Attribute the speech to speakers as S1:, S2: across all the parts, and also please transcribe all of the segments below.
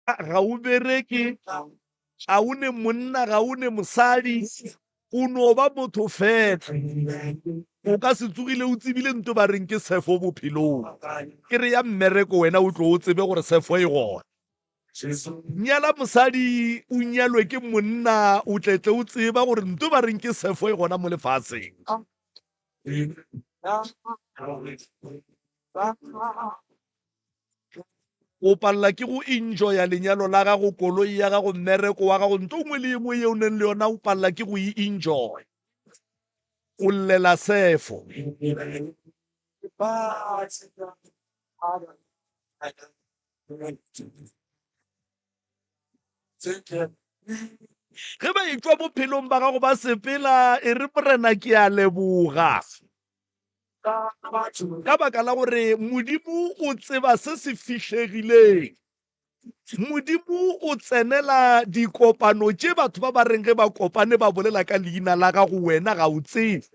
S1: Ga o bereke, ga o ne monna, ga o ne mosadi, o no ba motho fela. O ka se tsogile o tsebile nto ba reng ke sefo bophelong. Ke re ya mmereko wena o tlo o tsebe gore sefo e gona. Nyala mosadi o nyalwe ke monna o tle tle o tseba gore nto ba reng ke sefo e gona mo lefaseng. O palela ke go enjoya lenyalo la gago, koloi ya gago, mmereko wa gago, nto nngwe le engwe ye o neng le yona o palela ke go e enjoya. O llela sefo. Ge ba etšwa bophelong ba gago ba sepela, e re, Morena, ke a leboga. Ka baka la gore Modimo o tseba se se fihlegileng. Modimo o tsenela dikopano tše batho ba ba reng ge ba kopane ba bolela ka leina la gago, wena ga o tsebe.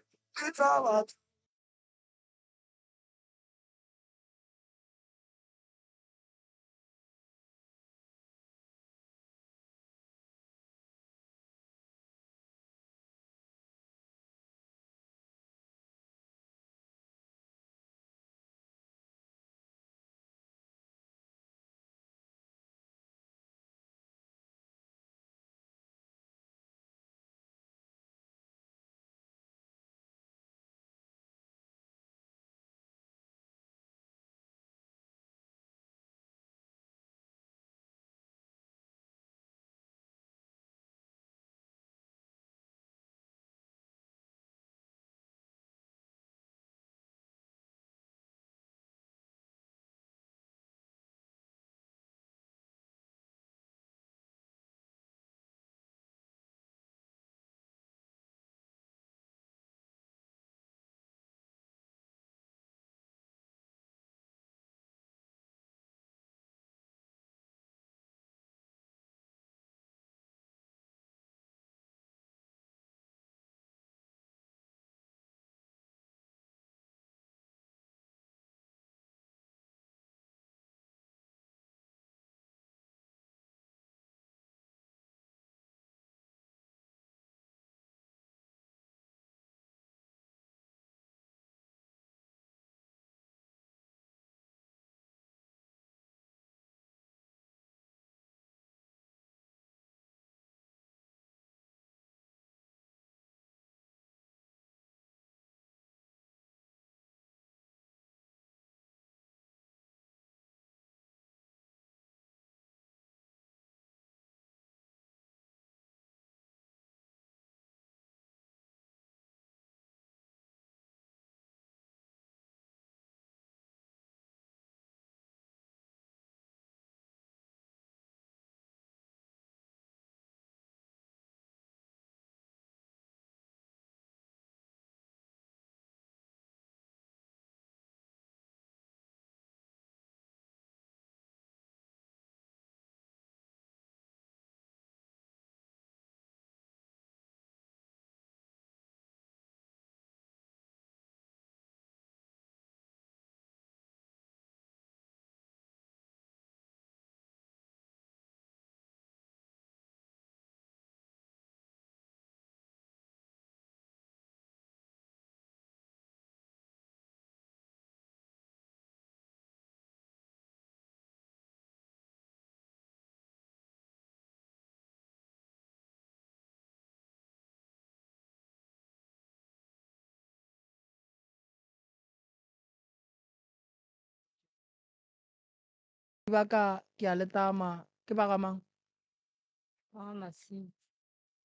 S2: Ba ka ke a le tama. Ke ba ga mang?
S3: Ba ga Masima.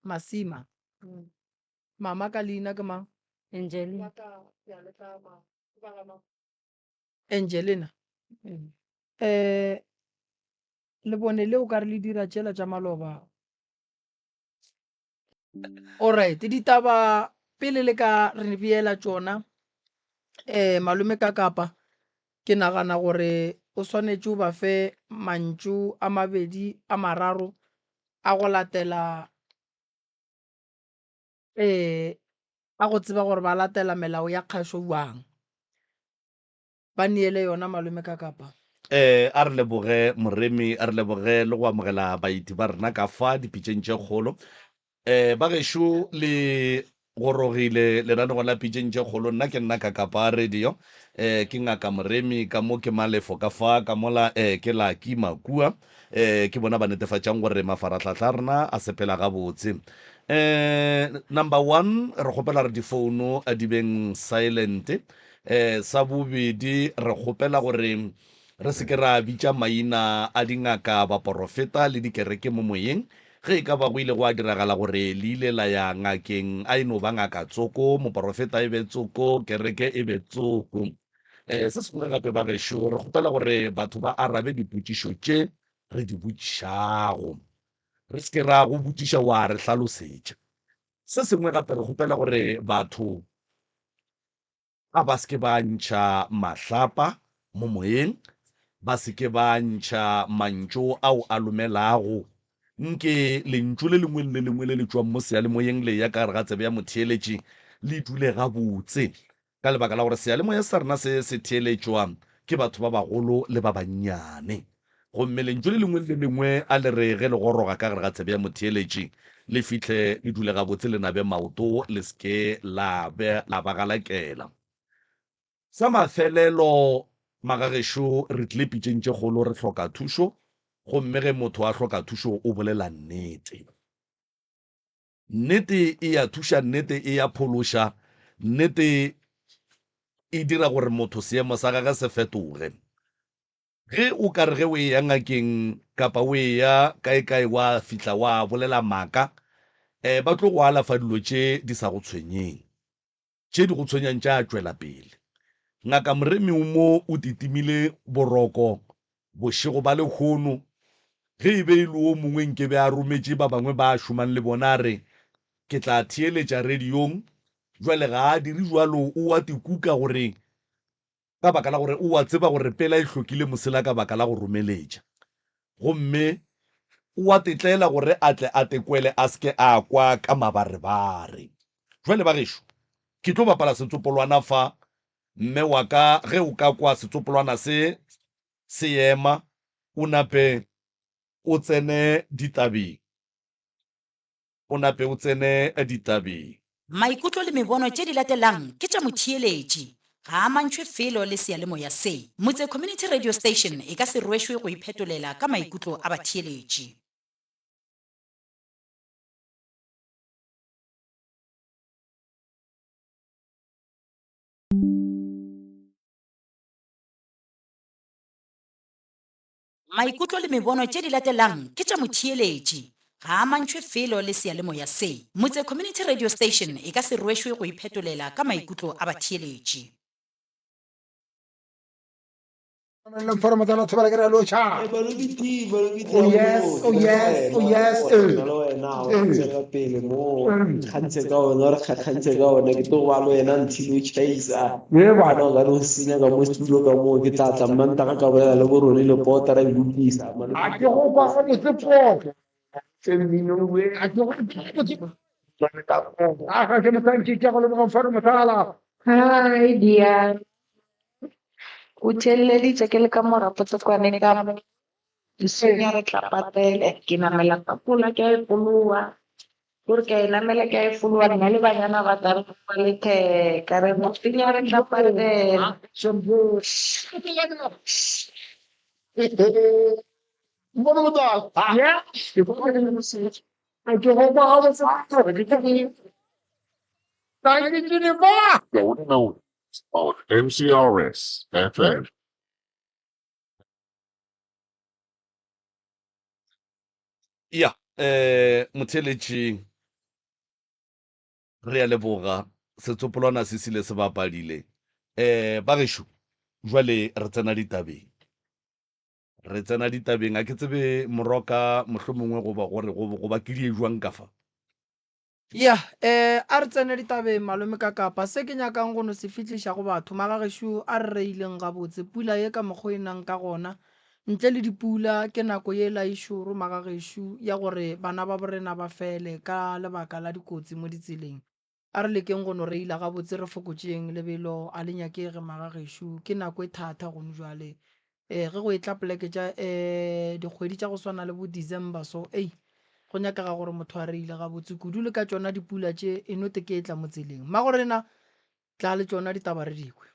S2: Masima. Mama ka leina ke mang?
S3: Angelina.
S2: Ba ka ke a le tama. Ke ba ga mang? Angelina. Eh lebone leo ka re le dira tšela tša maloba. Alright, ditaba pele le ka re beela tšona eh malome ka kapa ke nagana gore o swanetše o ba fe mantšu a mabedi a mararo a go latela eh a go tseba gore ba latela melao ya kgašo bjang. Ba neele yona malome ka kapa.
S1: Eh, a re leboge Moremi, a re leboge le go amogela baeti ba rena ka fa dipitšeng tše kgolo. Eh, ba gešo le gorogile lenanego la pitšeng tše kgolo. Nna ke nna ka Kapa Radio. Eh, ke ngaka Moremi ka mo ke Malefo ka fa ka mola eh, ke Laki Makua. Eh, ke bona ba netefatšang gore mafarahlahla a rena a sepela gabotse. Eh, number one, re kgopela re difouno a di beng silent. Eh, sa bobedi, re kgopela gore re se ke ra bitša maina a dingaka, baporofeta le dikereke mo moyeng. Ge e ka ba go ile gwa diragala gore le ile la ya ngakeng, a e no ba ngaka tsoko, moporofeta e be tsoko, kereke e be tsoko. Eh, se sengwe gape bagešo, re kgopela gore batho ba arabe dipotšišo tše re di botšišago. Re se ke ra go botšiša wa re hlalosetša. Se sengwe gape re kgopela gore batho A ba se ke ba ntšha mahlapa mo moyeng, ba se ke ba ntšha mantšu ao a lomelago. Nke lentšu le lengwe le le lengwe le le tšwang mo seyalemoyeng le eya ka gare ga tsebe ya motheeletši le dule gabotse, ka lebaka la gore seyalemoya sa rena se se theeletšwa ke batho ba bagolo le ba bannyane. Gomme lentšu le lengwe le le lengwe a le re ge le goroga ka gare ga tsebe ya motheeletši, le fihle le dule gabotse le nabe maoto, le se ke la be la ba galakela. Sa mafelelo, magagešo, re tlile pitšeng tše kgolo, re hloka thušo, gomme ge motho a hloka thušo o bolela nnete. Nnete e a thuša, nnete e a phološa, nnete e dira gore motho seemo sa gagwe se fetoge. Ge o ka re ge o eya ngakeng kapa o eya kaekae wa fihla wa bolela maaka, um ba tlo go alafa dilo tše di sa go tshwenyeng. Tše di go tshwenyang tša tšwela pele. Ngaka Moremi o mo o titimile boroko bošego ba lehono. Ge e be e le o mongwe nke be a rometše ba bangwe ba a šomang le bona a re, Ke tla theeletša radiong. Bjale ga a dire bjalo, o a tikuka gore ka baka la gore o a tseba gore pela e hlokile mosela ka baka la go romeletša. Gomme o a tetlela gore a tle a tekwele a se ke a kwa ka mabarebare. Bjale bagešo, ke tlo bapala setsopolwana fa. Mme wa ka, ge o ka kwa setsopolwana se se ema, o nape o tsene ditabeng. O nape o tsene ditabeng.
S4: Maikutlo le mebono tše di latelang ke tša motheeletši, ga a amantšhwe felo le seyalemoya se. Motse Community Radio Station e ka se rwešwe go iphetolela ka maikutlo a batheeletši. Maikutlo le mebono tše di latelang ke tša motheeletši, ga a amantšhwe felo le seyalemoya se. Motse Community Radio Station e ka se rwešwe go iphetolela ka maikutlo a batheeletši.
S5: Oh yes, oh yes, oh yes.
S6: Le wena o tswela pele mo kgantse ka ona re kgantse ka ona ke tlo go ba le wena until o tšhaisa bana o ka no senya ka mo studio ka moo ke tla tla mmantaga ka bolela le borone le pota ra e lokisa
S5: A ke go kwa gabotse poko. A ke go kwa gabotse. A ga ke motantši ke go leboga mfano motala.
S7: Hi dear. O theeleditše ke le ka mo Rapotsokwane ka mo. Senya re tla patele. Ke namela tafola ke a e fologa. Gore ke a e namela ke a e fologa nna le banyana ba ka re ba letheka re mo senya re tla patela.
S5: Mfano motala. Yeah. A ke go kwa gabotse Thank you,
S8: Going on on MCRS FM.
S1: Ya, eh motheeletši re a leboga setsopolwana se sile se bapadile. Eh bagešo, jwale re tsena ditabeng. Re tsena ditabeng, a ke tsebe moroka mohlomongwe goba gore goba ke die jwang ka fa.
S2: Ya, eh, a re tsene ditabeng, malome ka kapa. Se ke nyakang go no se fihliša go batho, magagešo a re reileng gabotse, pula ye ka mokgo e nang ka gona, ntle le dipula, ke nako yela e šoro, magagešo, ya gore bana ba borena ba fele ka lebaka la dikotsi mo ditseleng. A re lekeng go no reila gabotse, re fokotšeng lebelo, a le nyakege, magagešo, ke nako e thata gonu bjale. Ge go etla poleke tša dikgwedi tša go swana le bo December so, ei go nyakega gore motho a reile gabotse kudu le ka tšona dipula tše e no te ke etla mo tseleng. Mmagorena tla le tšona ditaba re di kwe.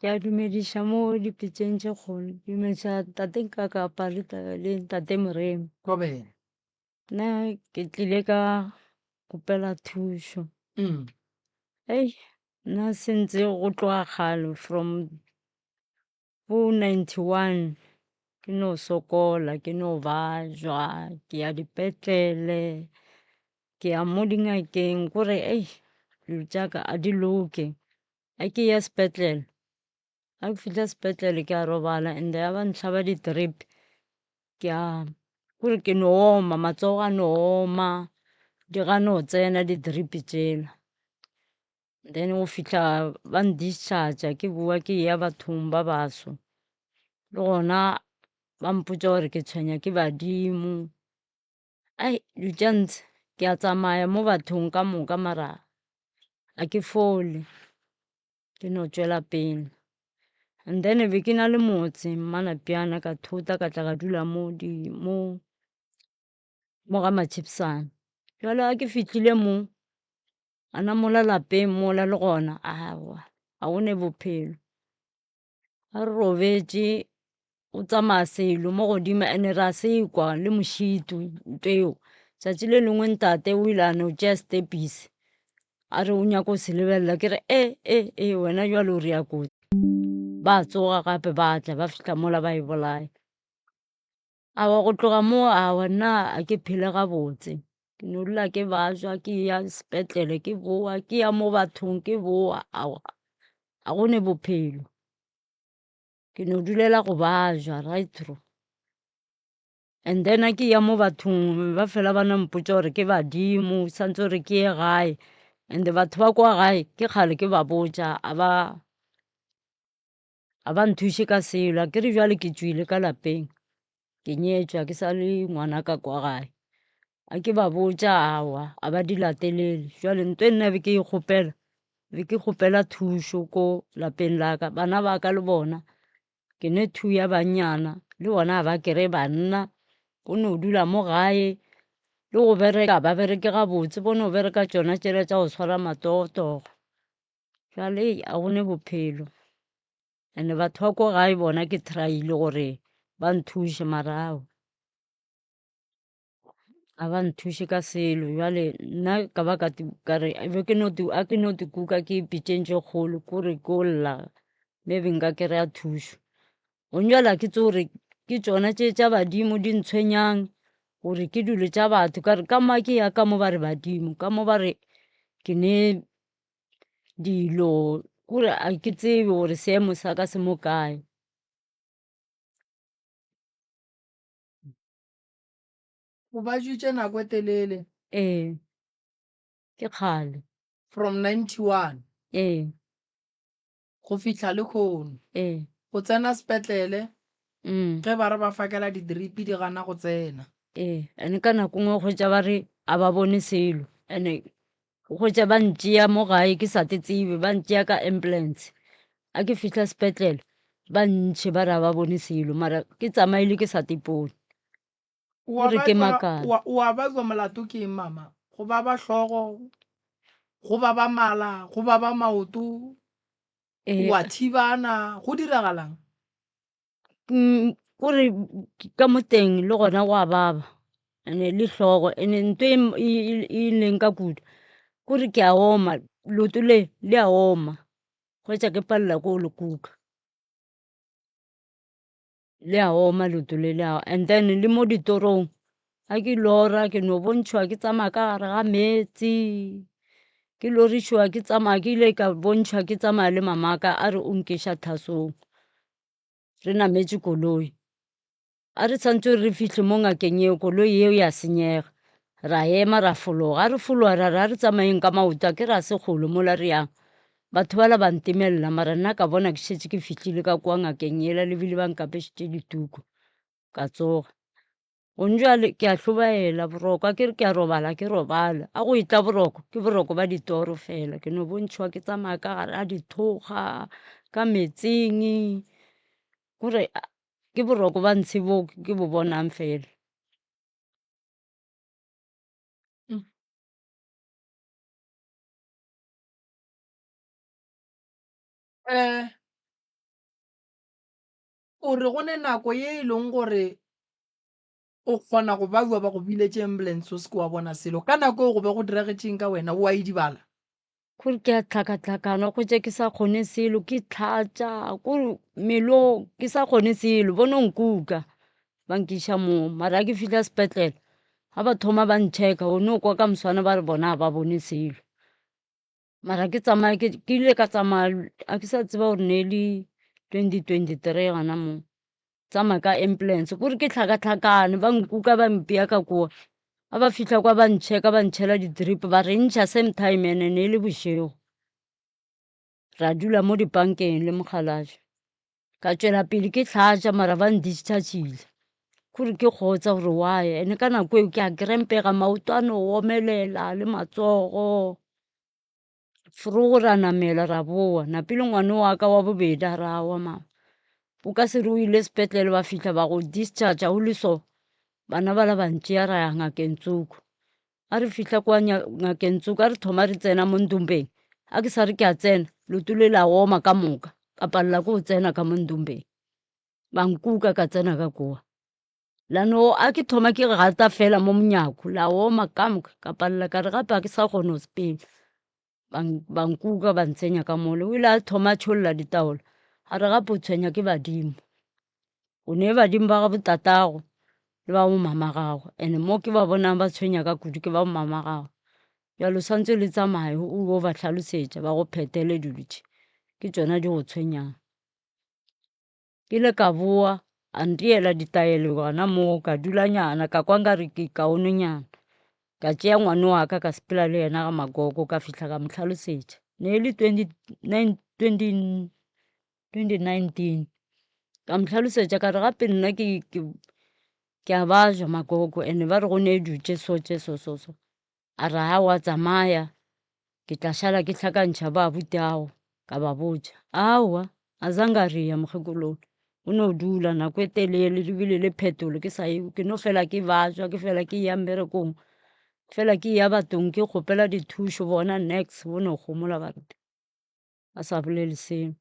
S3: Ke a dumediša mo dipitseng tše kgolo. Dumediša tate Nkakapa le tate Moremi.
S2: Thobela.
S3: Nna ke tlile ka kgopela thušo. Hei, nna sentse go tloga kgale from bo 91 ke no sokola, ke no bajwa, ke ya dipetlele, ke ya mo dingakeng kore ei dilo tša ka a di loke. Ga ke ya sepetlele, ga ke fihla sepetlele ke a robala and ga ba ntlhaba di-drip ke a kore ke no oma, matsogo a no oma, di gana go tsena di-drip tšela. Then go fihla ba n-discharge-a ke boa ke ya bathong ba baso, le gona ba mpotša gore ke tshwenya ke badimo. Ai dilo tša ntshe ke a tsamaya mo bathong ka moka mara ga ke fole. Ke no tšwela pele. And then be ke na le motse Mmanapiana ka thota ka tla ka dula mo di mo mo ga Machipsane. Jwale ga ke fihlile mo gona mola lapeng mola le gona aowa ga go ne bophelo. Ga re robetše o tsamaya selo mo godimo and-e ra se kwa le mošito ntho eo. Tšatši le lengwe ntate o ile a no tšea stepisi a re o nyaka go se lebelela ke re e e e wena jwale o re ya kotsi. Ba tsoga gape ba tla ba fihla mola ba e bolaya. Aowa go tloga moo aowa nna ga ke phele gabotse, ke no dula ke bajwa ke ya sepetlele ke boa, ke ya mo bathong ke boa aowa ga go ne bophelo. Ke no dulela go bajwa right through. And then ga ke ya mo bathong ba fela ba no mpotša gore ke badimo santse gore ke ye gae and batho ba kwa gae ke kgale ke ba botša a ba. Ga ba nthuše ka selo, akere bjale ke tšwile ka lapeng, ke nyetšwe ga ke sa le ngwana ka kwa gae. Ga ke ba botša aowa ga ba di latelele, jwale ntho e nna be ke e kgopela, be ke kgopela thušo ko lapeng la ka. Bana ba ka le bona ke ne two ya bannyana le bona ga ba kry-e banna, go no dula mo gae le go bereka ga ba bereke gabotse, bo no bereka tšona tšela tša go tshwara matogotogo. Jwale ga go ne bophelo and-e batho ba ko gae bona ke try-ile gore ba nthuše mara aowa ga ba nthuše ka selo. Jwale nna ka ba ka re be ke no a ke no kuka ke pitšeng tše kgolo ko re ko lla maybe nka kry-a thušo. Gong bjale ga ke tsebe gore ke tšona tše tša badimo di ntshwenyang gore ke dilo tša batho ka re ka mo ke ya ka mo ba re badimo ka mo ba re ke ne. Dilo kore a ke tsebe gore seemo sa ka se mo kae.
S2: O bajitše nako e telele.
S3: Ee, ke kgale.
S2: From 91.
S3: Ee.
S2: Go fihla lekhono.
S3: Ee.
S2: O tsena sepetlele. Ge ba re ba fakela di-drip di gana go tsena.
S3: Ee, and ka nako nngwe o hwetša ba re a ba bone selo and o hwetša ba ntšea mo gae ke sa te tsebe ba ntšea ka ambulance a ke fihla sepetlele ba ntšhe ba re a ba bone selo mara ke tsamaile ke sa tepone
S2: Gore ke makala. O a babja molato ke eng mama? Go baba hlogo, go baba mala, go baba maoto, o a thibana, go diragalang?
S3: Kore ka mo teng le gona go a baba and-e le hlogo and-e ntho e leng ka kudu kore ke a oma, leoto le le a oma hwetša ke palela ke go le kuka. Le a oma leoto le le a and then le mo ditorong ga ke lora ke no bontšhwa ke tsamaya ka gare ga meetse, ke lorišwa ke tsamaya ke ile ka bontšhwa ke tsamaya le mamaka a re o nkeša thasong. Re nametše koloi, a re santse re fihle mo ngakeng eo koloi eo ya senyega, ra ema ra fologa, ga re fologa ra re a re tsamayeng ka maoto akere ga se kgole mola re yang. Batho bala ba ntemelela mara nna ka bona ke šetše ke fihlile ka kwa ngakeng yela le bile ba nkapešitše dituku ka tsoga. Gone bjale ke a hlobaela boroko a ke re ke a robala ke robale, a go etla boroko ke boroko ba ditoro fela ke no bontšhwa ke tsamaya ka gare ga dithokgwa ka metsing. Kore ke boroko ba ntshe bo ke bo bonang fela.
S2: Um o re go ne nako ye e leng gore o kgona go baiwa ba go biletše ambulance o se ke wa bona selo. Ka nako eo go be go diragetšeng ka wena? O a idibala?
S3: Kore ke a tlhakatlhakana kgwetša ke sa kgone selo ke tlhatša kore mmele ke sa kgone selo bo no nkuka ba nkiša moo mara ga ke fihla sepetlele ga ba thoma ba nchecka o no kwa ka moswana ba re bona ga ba bone selo. Mara ke tsamaya ke ile ka tsamaya ga ke sa tseba gore ne e le 2023 gona moo. Tsamaya ka ambulance kore ke tlhakatlhakane ba nkuka ba mpea ka kua ga ba fihla kwa ba nchecka ba ntšhela di-drip ba re ntšha same time ene ne e le bošego ra dula mo dipankeng le mokgalajwe ka tšwela pele ke tlhatša mara ba ndischargile kore ke kgotsa gore why ene ka nako eo ke a krempega maoto a no omelela le matsogo. Forogo ra namela ra boa, napile ngwane wa ka wa bobedi a re aowa mama o ka se re o ile sepetlele ba fihla ba go discharge o le so. Bana bala ba ntšea ra ya ngakeng tsoko. A re fihla kwa ngakeng tsoko a re thoma re tsena mo ndumbeng, a ke sa re ke a tsena leoto le la oma ka moka ka palela ke go tsena ka mo ndumbeng. Ba nkuka ka tsena ka kua. La no a ke thoma ke gata fela mo monyako la oma ka moka ka palela ka re gape ga ke sa kgona go sepela. Ba nkuka ba ntsenya ka mole, o ile a thoma a tšholla ditaola a re gape o tshwenya ke badimo. O ne badimo ba ga botatago le ba bo mama gago and-e mo ke ba bonang ba tshwenya ka kudu ke ba bo mama gago. Bjalo swantse le tsamaye o yo ba hlalosetša ba go phethele dilo tše ke tšona di go tshwenyang. Ke ile ka boa a ntiela ditaelo gona moo ka dulanyana ka kwa nkare ke kaonenyana. Ka tšea ngwane wa ka ka sepela le yena ga magogo ka fihla ka mo hlalosetša. Ne e le 2019 ka mo hlalosetša ka re gape nna ke a bajwa magogo and-e ba re go ne dilo tše so tše so so so. A re aowa tsamaya ke tla šala ke hlakantšha ba abuti-ago ka ba botša. Aowa a zange a re ya mokgekolo o no dula nako e telele le bile le phetolo ke sa ye ke no fela ke bajwa ke fela ke ya mmerekong fela ke ya bathong ke kgopela dithušo bona niks bo no homola ba re ba sa bolele selo.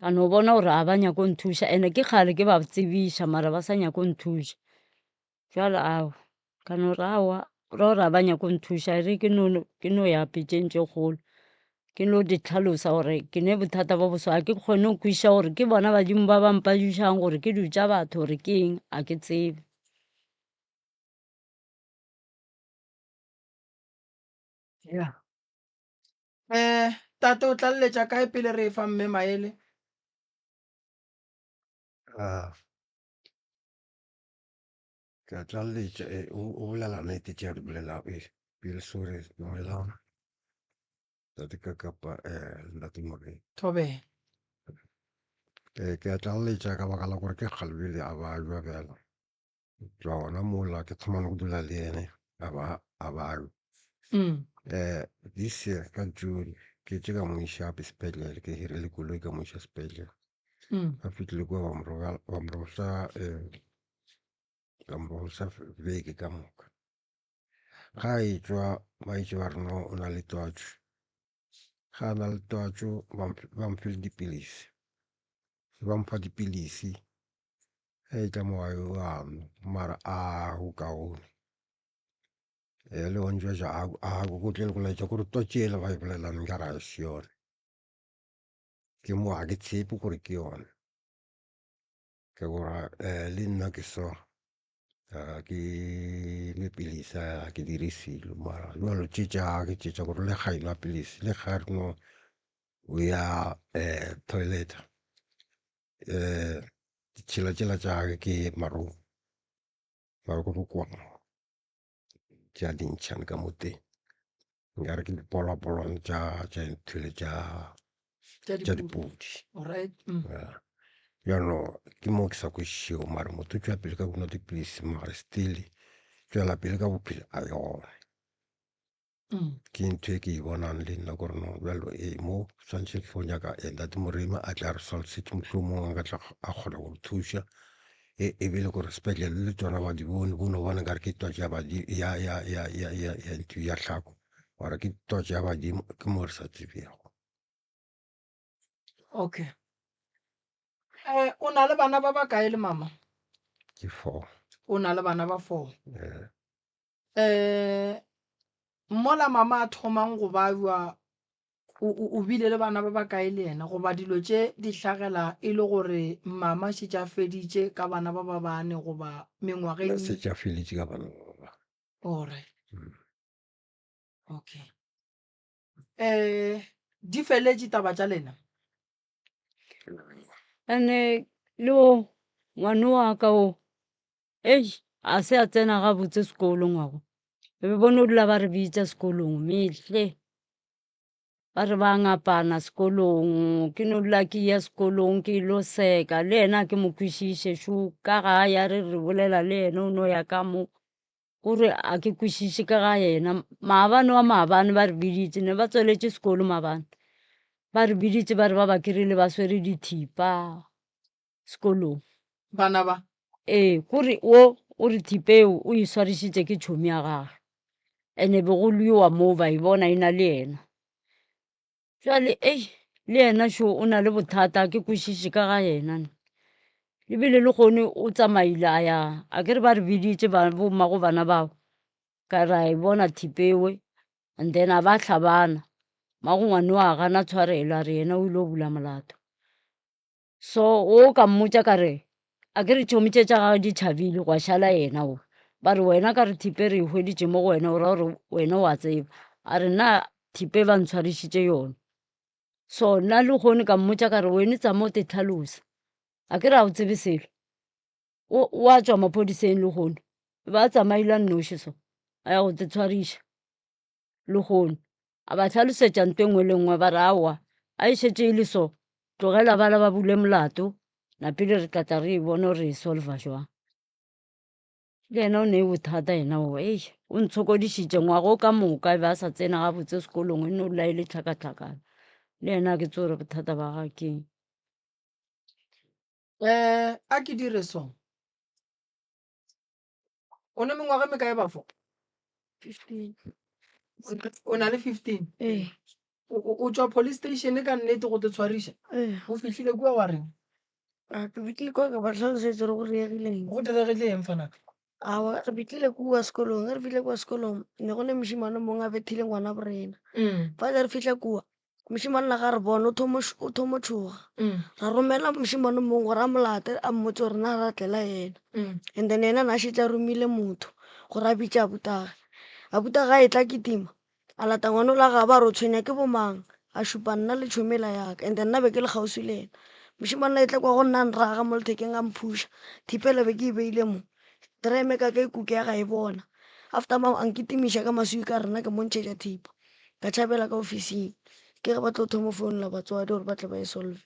S3: A no bona gore ga ba nyake go nthuša and-e ke kgale ke ba tsebiša mara ba sa nyake go nthuša. Jwale aowa ka no re aowa go ra gore ga ba nyake go nthuša e re ke no ke no ya pitšeng tše kgolo ke no di hlalosa gore ke ne bothata bo bo so ga ke kgone go kwešiša gore ke bona badimo ba ba mpadišang gore ke dilo tša batho gore ke eng ga ke tsebe.
S2: Yeah. Eh, tate o tlaleletša kae pele re efa mme maele?
S9: Ah. Ke a tlaleletša eh, o o bolela nnete tše a di bolelago eh, pele sorry dumelang tate ka kapa eh, le ntate Morena.
S2: Thobela.
S9: Eh, ke a tlaleletša ka baka la gore ke kgale bjale a bajwa bjalo. Tšwa gona mola ke thoma le go dula le yene a ba a balwa. This year ka June ke tše ka mo iša gape sepetlele ke hirile koloi ka mo iša sepetlele. A fihlile kua ba mo robala ba mo rosa ba mo rosa beke ka moka. Ga a etšwa ba itše ba re no o na le twatši. Ga a na le twatšo ba mo file dipilisi, ba mo fa dipilisi ge e tla mo gae o a nwa mara a go kaone. Le gona jwale a go tle le go laetša gore twatši ela ba e bolelang nkare ga se yone. Ke mo ga ke tshepe gore ke yone. Ke gore le nna ke so ga ke nwe pilisi ga ke dire selo mara jwalo tše tša ke tše tša gore le ga e nwa pilisi le ga re no o ya toilet ditšhila tšela tša gage ke marokwana tša dintšhane ka mo teng. Nkare ke dipolapolwane tša tša nthwele tša tša dipudi.
S2: Alright. Mm.
S9: Yeah. Bjalo ke mo ke sa kwešišego mare motho o tšwela pele ka go nwa dipilisi mare still tšwela pele ka bophelo a yone. Ke ntho e ke e bonang le nna gore no bjalo e mo swantšhe fo nyaka eh, ntate Moremi a tla re swalsetše mohlomong a ka tla a kgona go re thuša e e be le gore sepetlele le tsona ba di bone bo no bona nkare ke twatši ya badi ya ya ya ya ya ya ntho ya tlhako mara ke twatši ya badimo ke mo re sa tsebego.
S2: Okay. Eh, o na le bana ba bakae le mama?
S9: Ke four.
S2: O na le bana ba four.
S9: Eh.
S2: Eh, mola mama a thomang go babja o, o, o bile le bana ba bakae le yena goba dilo tše di hlagela e le gore mama šetše a feditše ka bana ba ba bane goba mengwageng?
S9: Šetše a feditše ka bana ba ba bane.
S2: Alright.
S9: Mm.
S2: Okay. Eh, di feletše taba tša lena?
S3: Ene le o ngwane wa ka o ei a se a tsena gabotse sekolo ngwago e be bone o dula ba re bitša sekolong mehle ba re ba ngapana sekolong ke no dula ke ya sekolong ke ilo seka le yena ke mo kwešiše šo ka ga ya re re bolela le yena o no ya ka mo Kore a ke kwešiše ka ga yena. Maabane wa maabane ba re biditše, ne ba tswaletše sekolo maabane. Ba re biditše ba re ba ba kry-ile ba swere dithipa sekolong.
S2: Bana ba?
S3: Ee, kore wo o re thipa eo o e swarišitše ke tšhomi ya gage. And-e be go lwewa moo ba e bona e na le yena. Jwale ei le yena šo o na le bothata ke kwešiše ka ga yena. Ebile le kgone o tsamaile a ya a ke re ba re biditše ba bommago bana bao ka ra e bona thipewe and then a ba hlabana. Mmago ngwana o a gana tshwarelo a re yena o ile go bula molato. So wo ka mmotša ka re a ke re tšhomi tše tša gagwe di tšhabile gwa šala yena wo. Ba re wena ka re thipe re e hweditše mo go wena o ra gore wena o a tseba. A re nna thipe ba ntshwarišitše yona. So nna lehono ka mmotša ka re wene tsama o te tlhalosa a ke re ga o tsebe selo. O wa tšwa maphodiseng lehono ba tsamaile a nnoši so a ya go te tshwariša. lehono. A ba hlalosetša nto e nngwe le nngwe, ba re, Aowa, a e šetše e le so, tlogela bala ba bule molato, napile re tla tla re e bone gore re e solva jwang. Le yena o ne bothata yena o, ei, o ntshokodišitše ngwaga o ka moka, e be a sa tsena gabotse sekolong, e no dula e le tlhakatlhakano. Le yena a ke tsebe gore bothata ba gagwe ke eng.
S2: Um a ke dire so. O ne mengwaga e mekae bafo?
S10: 15.
S2: O na le 15?
S10: Ee.
S2: O tšwa police station ka nnete go te tshwariša?
S10: Ee.
S2: O fihlile kua wa reng?
S10: A ke fihlile kua ka ba hlalosetša gore go diregile eng.
S2: Go diregile eng fanaka?
S10: Aowa re fihlile kua sekolong, ge re fihlile kua sekolong ne go ne mošemane o mongwe a bethile ngwana bo rena. Fale re fihla kua Mošemane la ga re bone o thomo o thomo tšhoga. Ra romela mošemane o mongwe gore a mo late a mmotse gore na ra tlela yena. And then yena na šetše a romile motho gore a bitše abutage. Abutage a etla a kitima a lata ngwana ola gabo a re o tshwenya ke bo mang, a šupa nna le tšhomi yela ya ka and then nna be ke le kgauswi le yena. Mošemane a etla kwa go nna a nraga mo lethekeng a mphuša, thipa yela be ke e beile mo, tereme ka ka e kukega a e bona. After moo a nkitimiša ka maswika a re nna ke mo ntšhetša thipa. Ka tšhabela ka ofising ke ge ba tlo thoma founela batswadi gore ba tle ba e solve.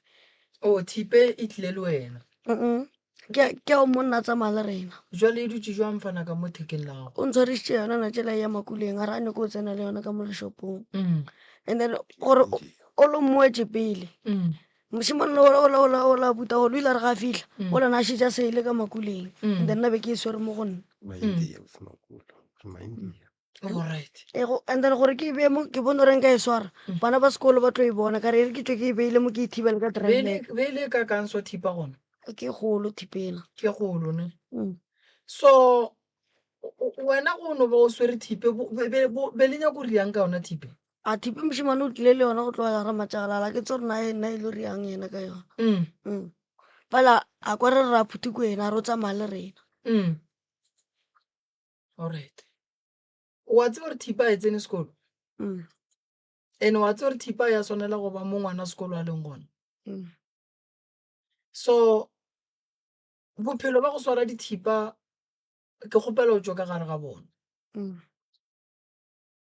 S2: Oh, thipe e tlile le wena?
S10: Mm ke ke o monna a tsamaya le rena.
S2: Jwale e dutše jwang fana ka mo thekeng la gago?
S10: O ntshwarišitše yona na tšela ya makuleng a re a nyako o tsena le yona ka mo leshopong. And then gore o lo mmoetše pele. Mošemane ola ola ola ola buta golo o ile a re ga a fihla ola na a šetše a sa ile ka makuleng. And then nna be ke e swere mo go nna.
S9: Maindia, o se makula. Maindia.
S2: Alright.
S10: E go and then gore ke e beye mo ke bone gore nka e swara mm. bana ba sekolo ba tlo e bona ka re e re ke tswe ke e beile mo ke e thibele ka
S2: dry beile ka kang so thipa gona
S10: ke golo thipela
S2: ke golo ne mm. so wena go no ba o swere thipe be le nyako riang ka yona thipe
S10: a thipe mošemane o tlile le yona go tloga ramatšagalala ke tse gore na e lo riang yena ka yona
S2: mm.
S10: mm. fela a kwa re re ra phuthiko ena a re o tsamaya le rena
S2: mm. Alright. Wa tseba gore thipa e tsene sekolo?
S10: Mm.
S2: And wa tseba gore thipa ya swanela go ba mo ngwana sekolo a leng gona?
S10: Mm.
S2: So bophelo ba go swara dithipa ke kgopela o tšwe ka gare ga bona.
S10: Mm.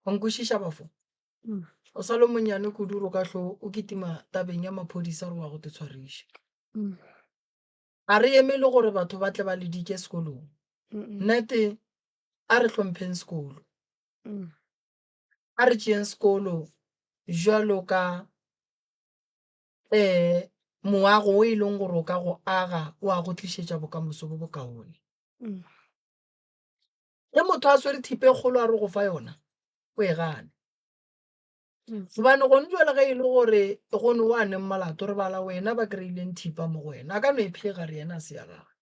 S2: Wa nkwešiša bafo?
S10: Mm.
S2: O sa le monyane kudu gore o ka hlo o kitima tabeng ya maphodisa gore wa go te tshwariša.
S10: Mm.
S2: A re emele gore batho ba tle ba le dike sekolong.
S10: Mm.
S2: Nnete a re hlompheng sekolo.
S10: Mm.
S2: A re tšeeng sekolo bjalo ka um moago o e leng gore o ka go aga wa go tlišetša bokamoso bo bokaone. Ge motho a swere thipa e kgolo a re go fa yona, o e gane. Gobane gone jwale ge e le gore go ne wa neng molato re bala wena ba kry-ileng thipa mo go wena, a ka no e phega re yena a se ya gagwe.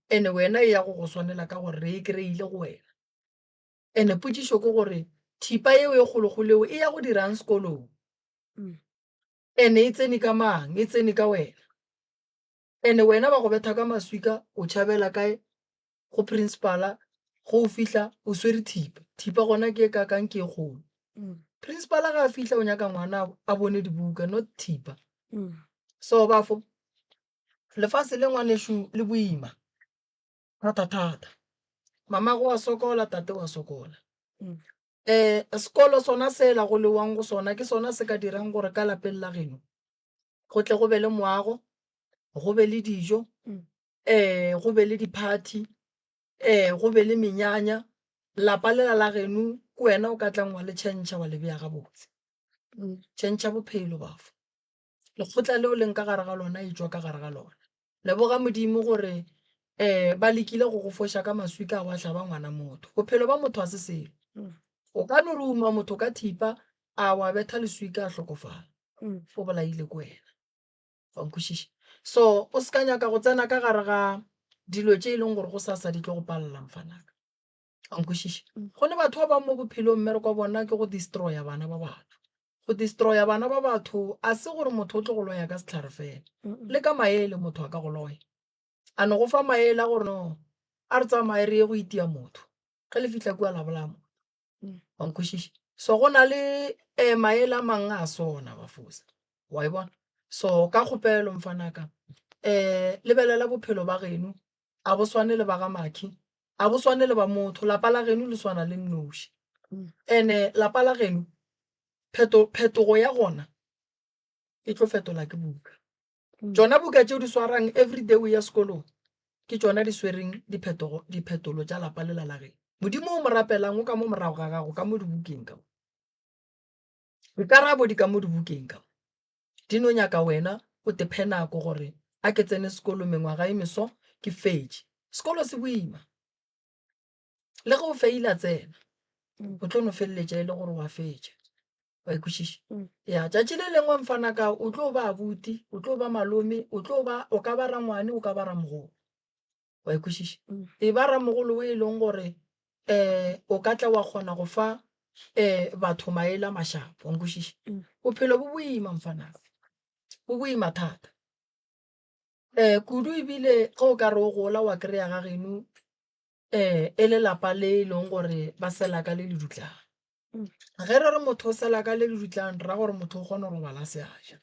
S2: Ene wena e ya go go swanela ka gore re e kry-ile go wena. Ene potšišo ke gore thipa eo e kgolokgolo eo e ya go dirang sekolong? Ene e tsene ka mang? E tsene ka wena. Ene wena ba go betha ka maswika o tšhabela kae? Go principal-a, ge o fihla o swere thipa, thipa gona ke e kakang ke e kgolo. Principal-a ga a fihla o nyaka ngwana a bone dibuka not thipa. So bafo lefase le ngwanešu le boima thata-thata. Mamago wa sokola, tate wa sokola. Um sekolo sona sela go lewang go sona ke sona se ka dirang gore ka lapeng la geno go tle go be le moago, go be le dijo, um go be le di-party, um go be le menyanya. Lapa lela la geno ke wena o ka tlang wa le tšhentšha wa le beya gabotse. Tšhentšha bophelo bafo. Lekgotla leo leng ka gare ga lona e tšwa ka gare ga lona. Leboga Modimo gore um ba lekile go go foša ka maswika a wa hlaba ngwana motho. Bophelo ba motho ga se selo. O ka no ruma motho ka thipa a wa betha leswika a hlokofala. O bolaile ke wena. Wa nkwešiša? So o se ka nyaka go tsena ka gare ga dilo tše e leng gore go sasa di tlo go palela mfanaka. A nkwešiše? Go ne batho ba bang mo bophelong mmereko wa bona ke go destroya bana ba batho. Go destroya bana ba batho a se gore motho o tlo go loya ka sehlare fela. Le ka maele motho a ka go loya. A no go fa maele a gore no a re tsamaye re ye go itia motho. Ge le fihla kua la bolaya motho. Wa nkwešiša? So go na le um maele a mangwe a sona bafosa. Wa e bona? So ka kgopelo mfanaka um lebelela bophelo ba geno a bo swane le ba ga Makhi, a bo swane le ba motho, lapa la geno le swana le nnoši. Ene lapa la geno pheto, phetogo ya gona e tlo fetola ke buka. Tšona buka tšeo di swarang everyday o ya sekolong ke tšona di swereng diphetogo, diphetolo tša lapa lela la geno. Modimo o mo rapelang o ka mo morago ga gago ka mo dibukeng ka mo. Dikarabo di ka mo dibukeng ka mo. Di no nyaka wena o te phe nako gore a ke tsene sekolo mengwaga e meso ke fetše. Sekolo se boima. Le ge o feila tsena, o tlo no feleletša e le gore wa fetša. Wa e kwešiša? Ya, tšatši le lengwe mfanaka o tlo ba abuti, o tlo ba malome, o tlo ba, o ka ba rangwane, o ka ba ramogolo. Wa e kwešiša? E ba ramogolo o e leng gore um o ka tla wa kgona go fa um batho maele a mašapo. Wa nkwešiša? Bophelo bo boima mfanaka, bo boima thata. Um kudu ebile ge o ka re o gola wa kry-a ga geno um e le lapa le e leng gore ba sela ka le le dutlang. Ge re re motho o sela ka le le dutlang re ra gore motho o kgona go robala a se a ja.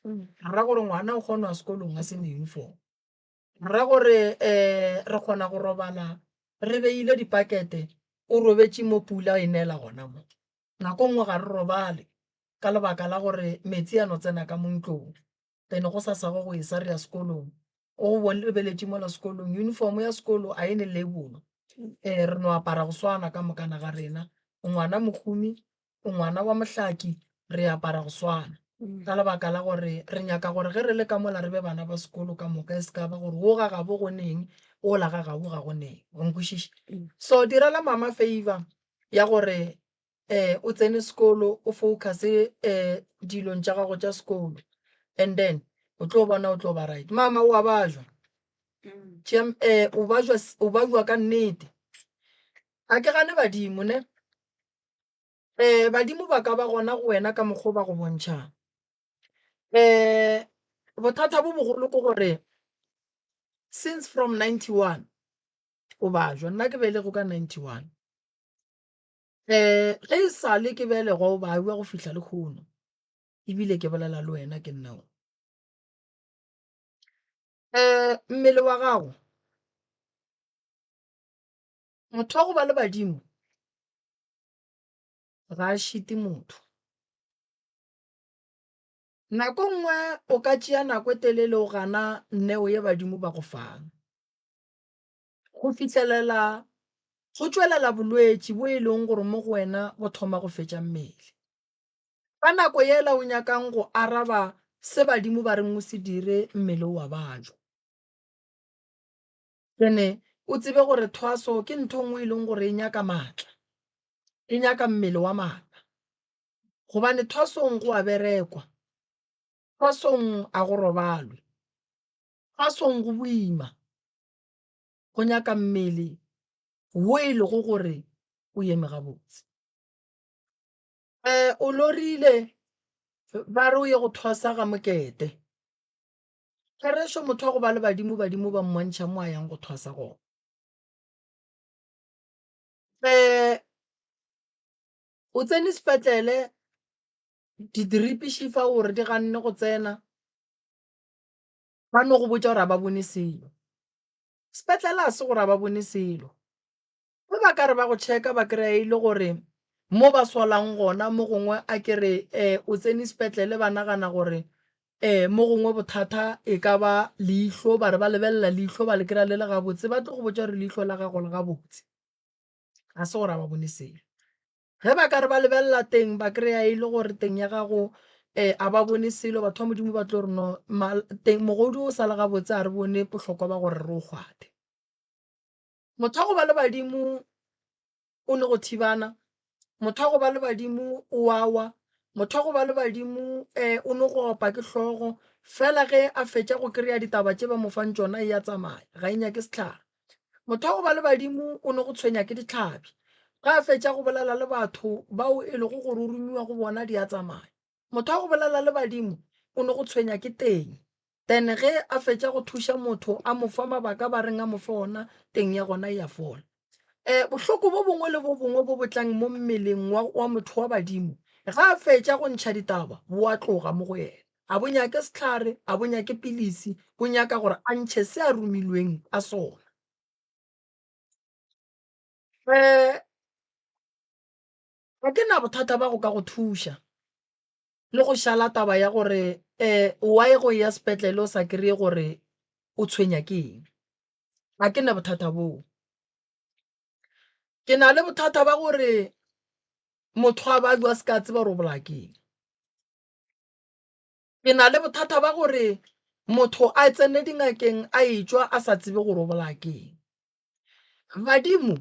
S2: Re ra gore ngwana o kgona go ya sekolong a se na uniform. Ra gore re kgona go robala re beile dipakete o robetše mo pula e nela gona mo. Nako nngwe ga re robale ka lebaka la gore metsi a no tsena ka mo ntlong. Then go sasa go go esa re ya sekolong o bo lebeletše mola sekolong uniform ya sekolo a e ne label. Re no apara go swana ka mokana ga rena. O ngwana mohumi o ngwana wa mohlaki, re apara go swana. Ka lebaka la gore re nyaka gore ge re le ka mola re be bana ba sekolo ka moka, e se ka ba gore wo ga gabo go neng, wola ga gabo ga go neng. Wa nkwešiša? So direla mama favor ya gore um o tsene sekolo, o focus-e um dilong tša gago tša sekolo and then o tlo bona o tlo ba right. Mama o a bajwa, tšea o bajwa, o bajwa ka nnete. Ga ke gane badimo ne. Um badimo ba ka ba gona go wena ka mokgwa o ba go bontšhang. Um bothata bo bogolo ke gore since from 91 o bajwa, nna ke belegwe ka 91. Um ge e sa le ke belegwa o bajwa go fihla lehono, ebile ke bolela le wena ke nna o. Um mmele wa gago, motho wa go ba le badimo ga a šite motho. Nako nngwe o ka tšea nako e telele o gana neo ye badimo ba go fang. Go fihlelela Go tšwelela bolwetši bo e leng gore mo go wena bo thoma go fetša mmele. Ka nako yela o nyakang go araba se badimo ba reng o se dire, mmele o a bajwa. Ene o tsebe gore thwaso ke ntho nngwe e leng gore e nyaka maatla, e nyaka mmele wa maatla. Gobane thwasong go a berekwa, thwasong a go robalwe, thwasong go boima, go nyaka mmele wo e lego gore o eme gabotse. Um o lorile ba re o ye go thwasa ga Mokete. Therešo motho wa go ba le badimo, badimo ba mmontšha mo a yang go thwasa gona. Um o tsene sepetlele didripi šifa gore di ganne go tsena, ba no go botša gore ga ba bone selo. Sepetlele ga se gore ga ba bone selo. Ge ba ka re ba go checka ba kry-a e le gore mo ba solang gona mo gongwe a ke re um o tsene sepetlele ba nagana gore um mo gongwe bothata e ka ba leihlo ba re ba lebelela leihlo ba le kry-a le le gabotse ba tlo go botša gore leihlo la gago le gabotse. Ga se gore ga ba bone selo. Ge ba ka re ba lebelela teng ba kry-a e le gore teng ya gago um a ba bone selo batho ba Modimo ba tlo re no teng mogodu o sa le gabotse a re bone bohlokwa ba gore re o kgwathe. Motho wa go ba le badimo o ne go thibana, motho wa go ba le badimo o a wa, motho wa go ba le badimo um o no go opa ke hlogo. Fela ge a fetša go kry-a ditaba tše ba mo fang tšona e a tsamaya, ga e nyake sehlare. Motho wa go ba le badimo o no go tshwenya ke dihlabi, ge a fetša go bolela le batho bao e lego gore o romiwa go bona di a tsamaya. Motho wa go bolela le badimo o no go tshwenya ke teng. Then ge a fetša go thuša motho a mo fa mabaka ba reng a mo fe ona, teng ya gona e a fola. Um bohloko bo bongwe le bo bongwe bo bo tlang mo mmeleng wa, wa motho wa badimo, ge a fetša go ntšha ditaba, bo a tloga mo go yena. A bo nyake sehlare, a bo nyake pilisi, bo nyaka gore a ntšhe se a romilweng ka sona. Um ga ke na bothata ba go ka go thuša le go šala taba ya gore um why go ya sepetlele o sa kry-e gore o tshwenya ke eng. Ga ke na bothata boo. Ke na le bothata ba gore motho a babja a se ka tseba gore o bolaya ke eng. Ke na le bothata ba gore motho a tsene dingakeng a etšwa a sa tsebe gore o bolaya ke eng. Badimo,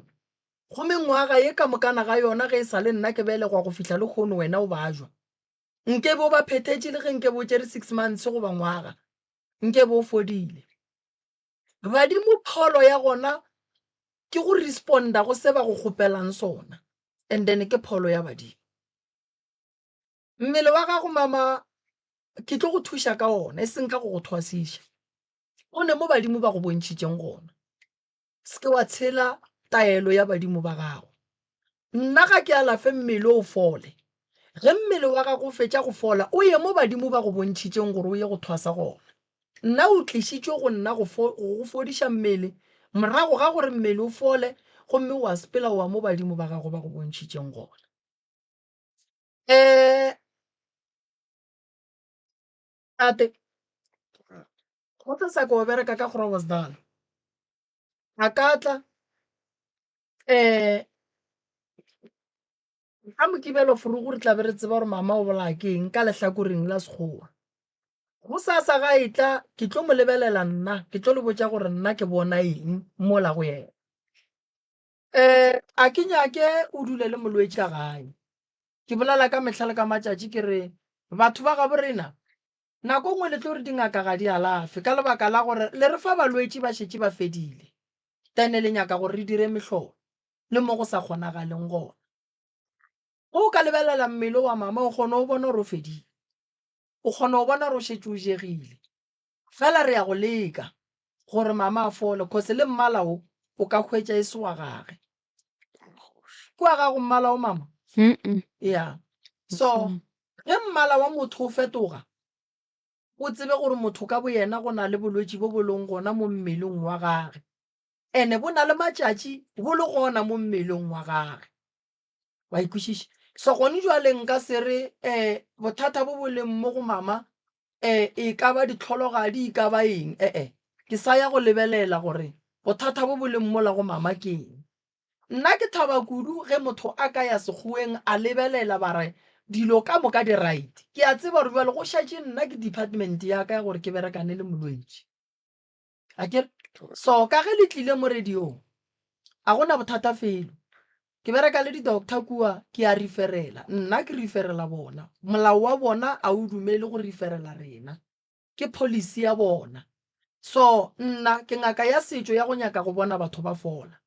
S2: go mengwaga ye ka mokana ga yona ge e sa le nna ke belegwa go fihla lehono wena o bajwa. Nke be o ba phethetše le ge nke be o tšere six months goba ngwaga, nke be o fodile. Badimo pholo ya gona ke go responda go se ba go kgopelang sona and then ke pholo ya badimo. Mmele wa gago mama ke tlo go thuša ka ona e seng ka go go thwasiša. O ne mo badimo ba go bontšhitšeng gona. Se ke wa tshela taelo ya badimo ba gago. Nna ga ke alafe mmele o fole. Ge mmele wa gago o fetša go fola, o ye mo badimo ba go bontšhitšeng gore o ye go thwasa gona. Nna o tlišitšwe go nna go, fo, go go fodiša mmele, morago ga gore mmele o fole, gomme wa sepela wa mo badimo ba gago ba go bontšhitšeng gona. Um tate, go tla sa ko bereka ka Groblersdal. A ka tla um ka Mokibelo forogo re tla be re tseba gore mama o bolaya ke eng ka lehlakoreng la Sekgowa. Gosasa ga e tla ke tlo mo lebelela nna, ke tlo le botša gore nna ke bona eng mola go yena. Um a ke nyake o dule le molwetši ka gae. Ke bolela ka mehla le ka matšatši ke re batho ba gabo rena nako nngwe le tlo re dingaka ga di alafe ka lebaka la gore le re fa balwetši ba šetše ba fedile, then le nyaka gore re dire mehlolo le mo go sa kgonagaleng gona. Ge o ka lebelela mmele wa mama o kgona go bona gore o fedile, o kgona go bona gore o šetše o jegile. Fela re ya go leka gore mama a fole cause le mmala wo o ka hwetša e se wa gage. Ke wa gago mmala wo mama? Ya. So ge mmala wa motho o fetoga o tsebe gore motho ka boyena go na le bolwetši bo bo leng gona mo mmeleng wa gage. Ene bo na le matšatši bo le gona mo mmeleng wa gage. Wa e kwešiša? So gone jwale nka se re um bothata bo bo leng mo go mama um e ka ba ditlhologadi e ka ba eng ee ke sa ya go lebelela gore bothata bo bo leng mola go mama ke eng. Nna ke thaba kudu ge motho a ka ya sekgoweng a lebelela ba re dilo ka moka di right. Ke a tseba gore bjale go šetše nna ke department ya ka ya gore ke berekane le molwetši. Akere? So ka ge le tlile mo radiong a gona bothata felo. Ke bereka le di-doctor kua ke a referela, nna ke referela bona. Molao wa bona a o dumele go referela rena. Ke policy ya bona. So nna ke ngaka ya setšo ya go nyaka go bona batho ba fola.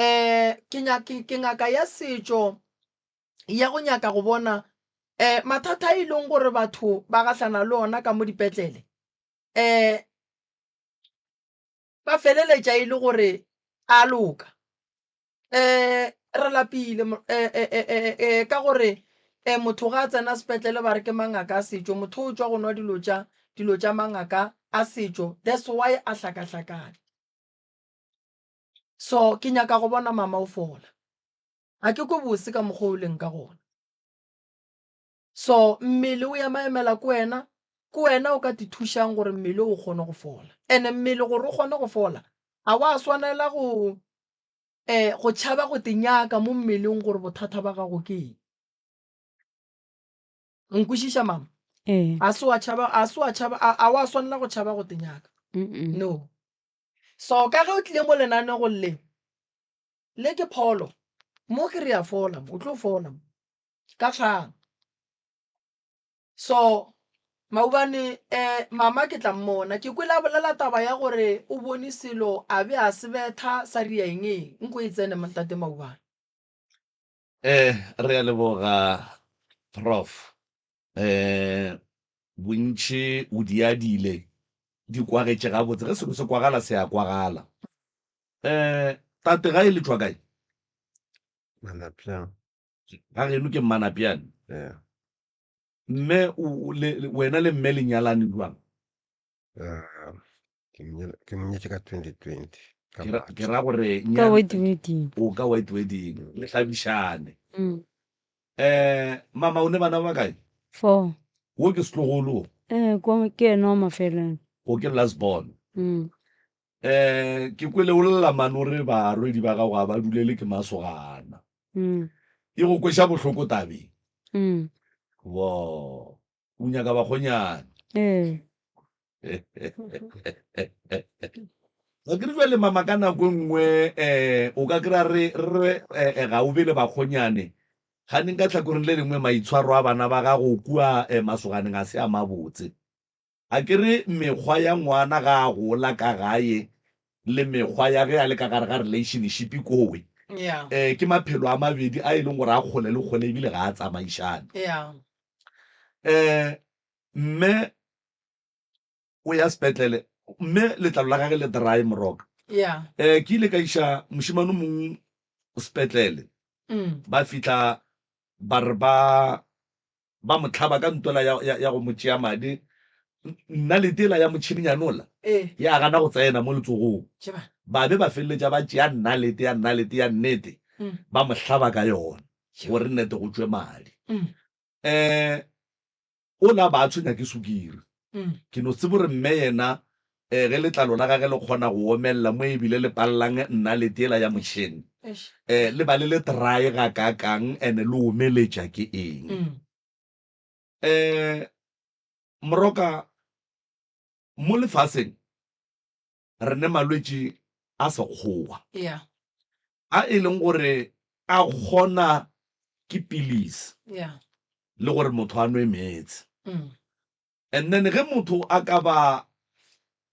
S2: Um ke ke, ke ngaka ya setšo ya go nyaka go bona um mathata a e leng gore batho ba gahlana le ona ka mo dipetlele um ba feleletša e le gore a loka. Um re lapile ka gore um motho ga a tsena sepetlele ba re ke mangaka a setšo, motho o tšwa go nwa dilo tša dilo tša mangaka a setšo that's why a hlakahlakane. So ke nyaka go bona mama o fola, ga ke kwe bose ka mokgwa o leng ka gona. So mmele o ema emela ke wena, ke wena o ka te thušang gore mmele o kgone go fola. And-e mmele gore o kgone go fola ga wa swanela go um go tšhaba go te nyaka mo mmeleng gore bothata ba gago ke eng. O nkwešiša mama?
S3: Ee.
S2: A se wa tšhaba, a se wa tšhaba, a, a wa swanela go tšhaba go te nyaka.
S3: Mm-mm.
S2: No. So ka ge o tlile mo lenanegong le, le ke pholo, mo ke re ya fola mo, o tlo fola mo, ka kgang. So maubane eh mama ke tla mmona ke kwele a bolela taba ya gore o bone selo a be a se betha sa ria eng eng nko e tsene ntate maubane.
S1: Eh re a leboga prof eh bontši o di adile di kwagetše gabotse ge selo se kwagala se a kwagala eh tate ga e le tšwa kae?
S9: Mannapjang.
S1: Ga geno ke Mmanapjane?
S9: Yeah.
S1: Mme o, le, wena le mme le nyalane jwang?
S9: Uh, ke mo ke mo nyetše ka 2020 ka
S1: Ke ra,
S9: March.
S1: ke ra gore
S3: Ka
S1: nya-
S3: white wedding.
S1: O ka white wedding, le hlabišane.
S3: Mm.
S1: Eh, mama o ne bana ba bakae?
S3: Four.
S1: Wo ke setlogolo wo?
S3: Eh, kwa ke ena wa mafelelo.
S1: O ke last born.
S3: Mm.
S1: Eh, ke kwele o lla mane o re barwedi ba gago ga ba dulele ke masogana.
S3: Mm.
S1: E go kweša bohloko tabeng.
S3: Mm.
S1: Wo, o nyaka bakgonyana.
S3: Ee.
S1: Ga ke re jwale mama ka nako e nngwe um o ka kry-a re re eh, ga o be le bakgonyane ganeng ka tlhakoreng le lengwe maitshwaro a bana ba gago kua eh, masoganeng a se a mabotse. A ke re mekgwa ya ngwana ga a gola ka gae le mekgwa ya ge a le ka gare ga relationship kowe
S2: Yeah.
S1: eh, ke maphelo a mabedi a e leng gore a kgole le kgole ebile ga a tsamaišane.
S2: Yeah.
S1: Eh, mme o ya sepetlele mme letlalo la gage le dry moroka.
S2: Yeah.
S1: Eh, ke ile ka iša mošemane o mongwe sepetlele
S2: Mm.
S1: ba fihla ba re ba ba mo hlaba ka ntwela ya, ya, ya go mo tšea madi. Nna le tela ya motšhininyane ola
S2: Ee.
S1: ya gana go tsena mo letsogong.
S2: Tšeba.
S1: Ba be ba feleletša ba tšea nnalete ya nnalete ya nnete
S2: Mm.
S1: ba mo hlaba ka yona
S2: Tšeba.
S1: gore nnete go tšwe madi.
S2: Mm.
S1: Um ola ba tshwenya ke sukiri.
S2: Mm.
S1: Ke no tseba gore mme yena um ge letlalo la gage le kgona go omelela mo ebile le pallang nnalete yela ya motšhene
S2: Eish.
S1: um le ba le le dry gakaakang and-e le omeletša ke eng.
S2: Mm.
S1: Um Moroka, mo lefaseng re ne malwetši a sekgowa
S2: Yeah.
S1: a e leng gore a kgona ke pilisi
S2: Yeah.
S1: le gore motho a nwe meetse.
S2: Mm.
S1: And then ge motho a ka ba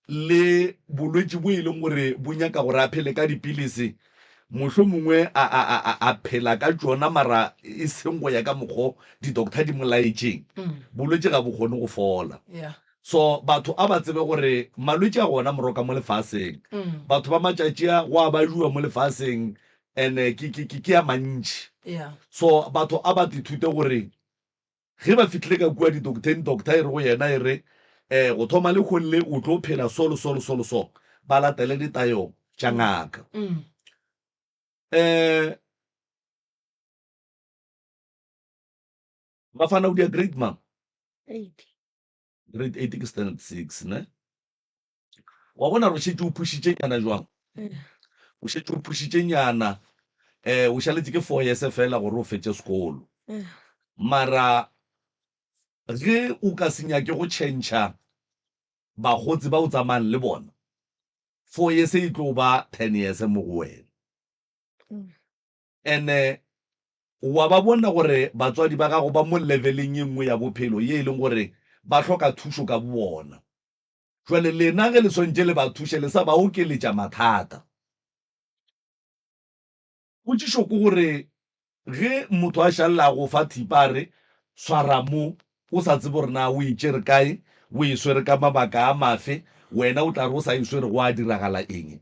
S1: le bolwetši bo e leng gore bo nyaka gore a phele ka dipilisi, mohlomongwe a, a, a, a, a phela ka tšona mara e seng go ya ka mokgo di-doctor di mo laetšeng, bolwetši ga bo kgone go fola.
S2: Yeah.
S1: So batho a ba tsebe gore malwetši a gona moroka mo lefaseng. Batho ba matšatši a go a bajuwa mo lefaseng and ke, ke, ke, ke a mantši.
S2: Yeah.
S1: So batho a ba ithute gore Ge ba fihlile ka kua didoktheng, doctor e re go yena, e re, Eh, go thoma lehono le o tlo phela so le so le so le so. Ba latele ditayo tša ngaka. Eh, Bafana o dia grade mang?
S10: Eight.
S1: Grade 8 ke standard 6, ne? Wa bona gore o šetše o phušitše nyana jwang? O šetše o phušitše nyana. Um o šaletše ke 4 years fela gore o fetše sekolo. Mara ge o ka se nyake go tšhentšha bakgotsi ba o tsamayang le bona, 4 years e tlo ba 10 years mo go wena. Ene wa ba bona gore batswadi ba gago ba mo leveleng ye nngwe ya bophelo ye e leng gore ba hloka thušo ka bobona. Jwale lena ge le swantše le ba thuše le sa ba okeletša mathata. Potšišo ke gore ge motho a šalela a go fa thipa a re swara mo o sa tsebe gore na o e tšere kae, o e swere ka mabaka a mafe, wena o tla re o sa e swere gwa diragala eng?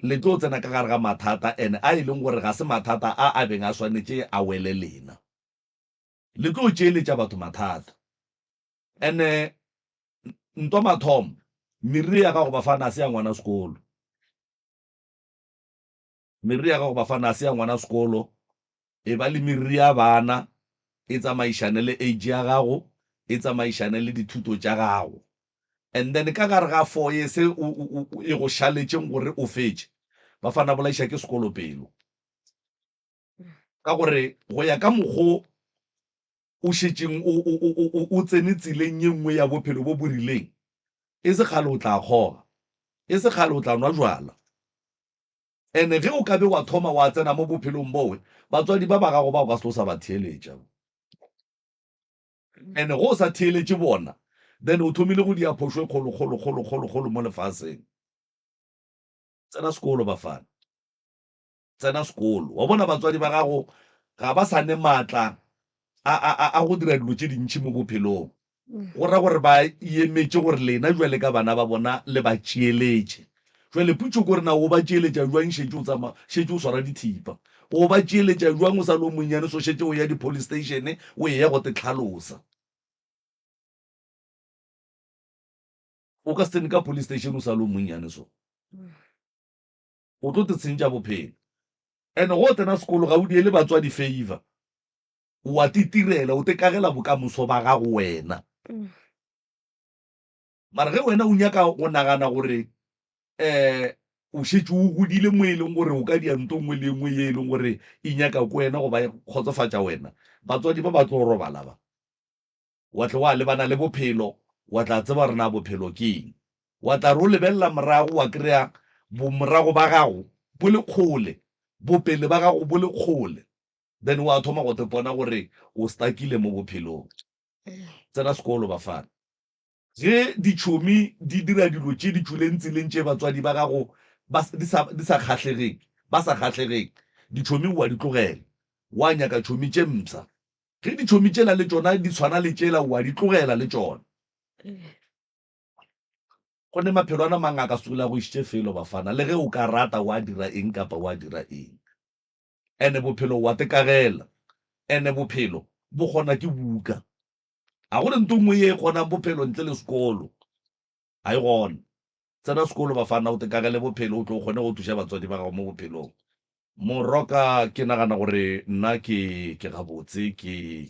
S1: Le tlo tsena ka gare ga mathata and a e leng gore ga se mathata a a beng a swanetše a wele lena. Le tlo tšeeletša batho mathata. And ntwa mathomo, meriri ya gago bafana a se ya ngwana sekolo. Meriri ya gago bafana a se ya ngwana sekolo. E ba le meriri ya bana, e tsamaišane le age ya gago, e tsamaišane le dithuto tša gago. And then ka gare ga 4 years e e go šaletšeng gore o fetše, bafana bolaiša ke sekolo pelo. Ka gore go ya ka mokgo o šetšeng o, o, o, o, o tsene tseleng ye nngwe ya bophelo bo bo rileng, e se kgale o tla kgoga, e se kgale o tla nwa jwala. Ene ge o ka be wa thoma wa tsena mo bophelong bowe, batswadi ba ba gago ba o ka se tlo sa ba theeletša. Ene ge o sa theeletše bona, then o thomile go dia phošo e kgolo, kgolo, kgolo, kgolo, kgolo mo lefaseng. Tsena sekolo, bafana. Tsena sekolo. Wa bona batswadi ba gago ga ba sa ne maatla a, a, a, a go dira dilo tše dintši mo bophelong. Go ra gore ba emetše gore lena bjale ka bana ba bona le ba tšeeletše. Jwale potšo ke gore na o ba tšeeletša bjang šetše o tsama, šetše o swara dithipa? O ba tšeeletša bjang o sa le o monnyane so šetše o ya di-police station o eya go te tlhalosa? O ka se tsene ka police station o sa le o monnyane so. O tlo te tshentša bophelo. And go tsena sekolo ga o diele batswadi favor. O a titirela, o tekagela bokamoso ba gago wena. Mara ge wena o nyaka go nagana gore um o šetše o godile mo e leng gore o ka dia nto nngwe le nngwe ye e leng gore e nyaka ko wena goba e kgotsofatša wena, batswadi ba ba tlo robala ba. Wa tle wa lebana le bophelo, wa tla tseba gore na bophelo ke eng. Wa tla re o lebelela morago wa kry-a bomorago ba gago bo le kgole, bopele ba gago bo le kgole. Then wa thoma go tepona gore o stuckile mo bophelong. Tsena sekolo bafana. Ge ditšhomi di dira dilo tše di tšwileng tseleng tše batswadi ba gago ba di sa di sa kgahlegeng, ba sa kgahlegeng, ditšhomi o a di tlogela. Wa nyaka tšhomi tše mpsha. Ge ditšhomi tšela le tšona di tshwana le tšela o a di tlogela le tšona. Go ne maphelo ana mang a ka se tlogele a go išitše felo bafana, le ge o ka rata wa dira eng kapa wa dira eng. Ene bophelo wa tekagela. Ene bophelo bo kgona ke buka. Ga go ne nto nngwe ye e kgonang bophelo ntle le sekolo. Ga e gona. Tsena sekolo bafana o tekagele bophelo o tlo o kgone go thuša batswadi ba gago mo bophelong. Moroka ke nagana gore nna ke ke gabotse ke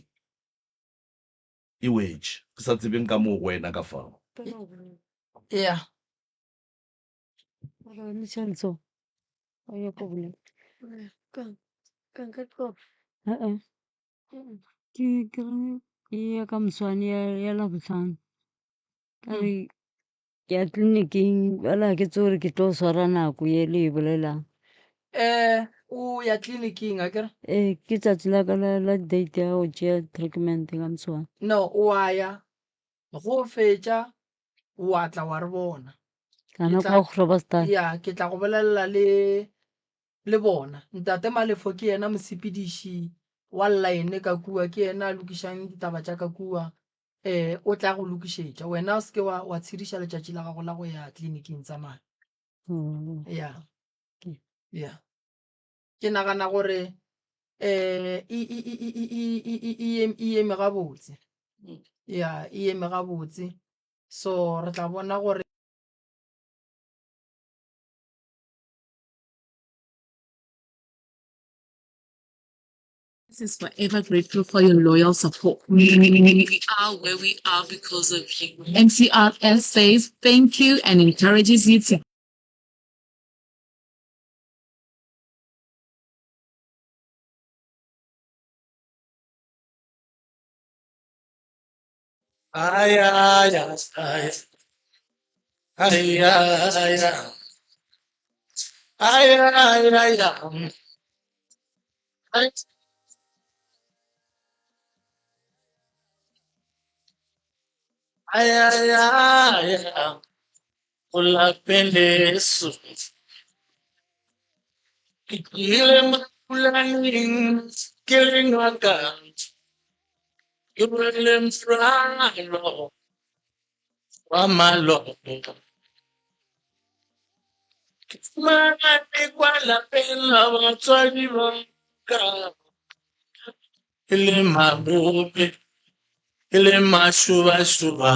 S1: e wetše. Ke sa tsebeng ka moo go wena ka fao.
S2: Yeah.
S3: Ke ke re ya ka moswane ya ya Labohlano ka re ke ya tleliniking bjale ga ke tsebe gore ke tlo swara nako ye le e bolelang.
S2: O ya tleliniking akere?
S3: Ee, ke tšatši la ka la la date ya go tšea treatment ka moswane.
S2: No, o a ya go fetša wa tla wa re bona.
S3: Ka nako ya go hloba
S2: Ya, ke tla go bolelela le le bona. Ntate Malefo ke yena mosepediši wa line ka kua, ke yena a lokišang ditaba tša ka kua. Um o tla go lokišetša. Wena o se ke wa wa tshediša letšatši la gago la go ya tleliniking, tsamaya. Ya. Ya. Ke nagana gore um e e e e e e e e eme gabotse. Ya, e eme gabotse. So re tla bona gore.
S11: Is forever grateful for your loyal support. We are where we are because of you. MCRS says thank you and encourages you to.
S12: Ay, ay, ay, ay, ay, ay, ay, ay, ay, ay, ay, ay, ay, o lapeng leso. Ke tlile mapulaneng ke le ngaka, ke rwele morwalo wa maloba. Ke fumane kwa lapeng la batswadi ba ka e le marope, e le mašobašoba.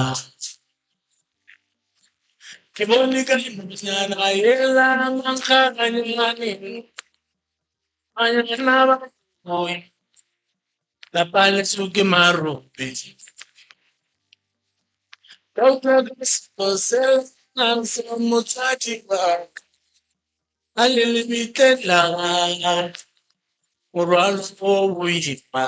S12: Ke bone ka nonyana yela mankgaganyane, banyana ba boy, lapa leso ke marope. Ka utlwa ka selo se sa motswadi wa ka, a le lebitleng la gagwe, morwalo o boima.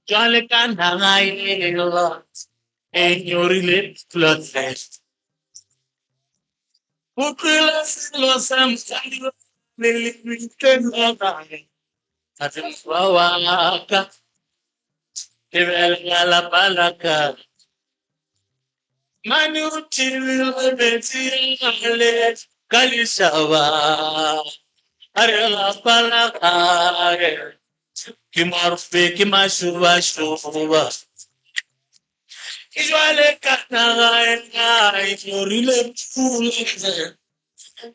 S12: Jwale ka naga ela e nyorile pula. Utlwile selo sa mosadi le lebitleng la gagwe. A re morwa wa ka, lebelela lapa la ka. Mane o thibile metsi ale ka lešaba. A re lapa la gage ke marope ke mašobašoba. Ke jwale ka naga ena e nyorile pula.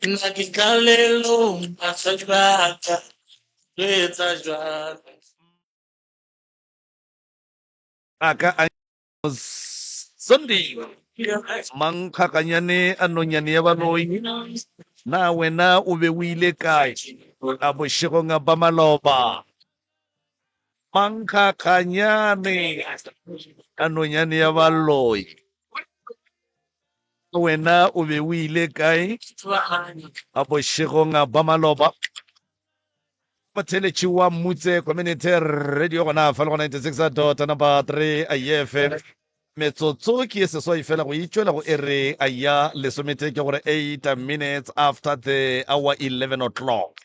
S12: Nna ke tlalelong batswadi ba ka lo etsa jwang?
S1: A ka a Sunday Mankgakanyane a nonyane ya baloi Na wena o be o ile kae a bošegong ba maloba? Mankgakganyane a nonyane ya baloi Na wena o be o ile kae a bošegong ba maloba? Motheeletši wa Mmutse Community Radio gona fa le go 96 dot number 3 FM. Metsotso ke ye seswai fela go itšwela go ere ya lesometee ke gore 8 minutes after the hour 11 o'clock.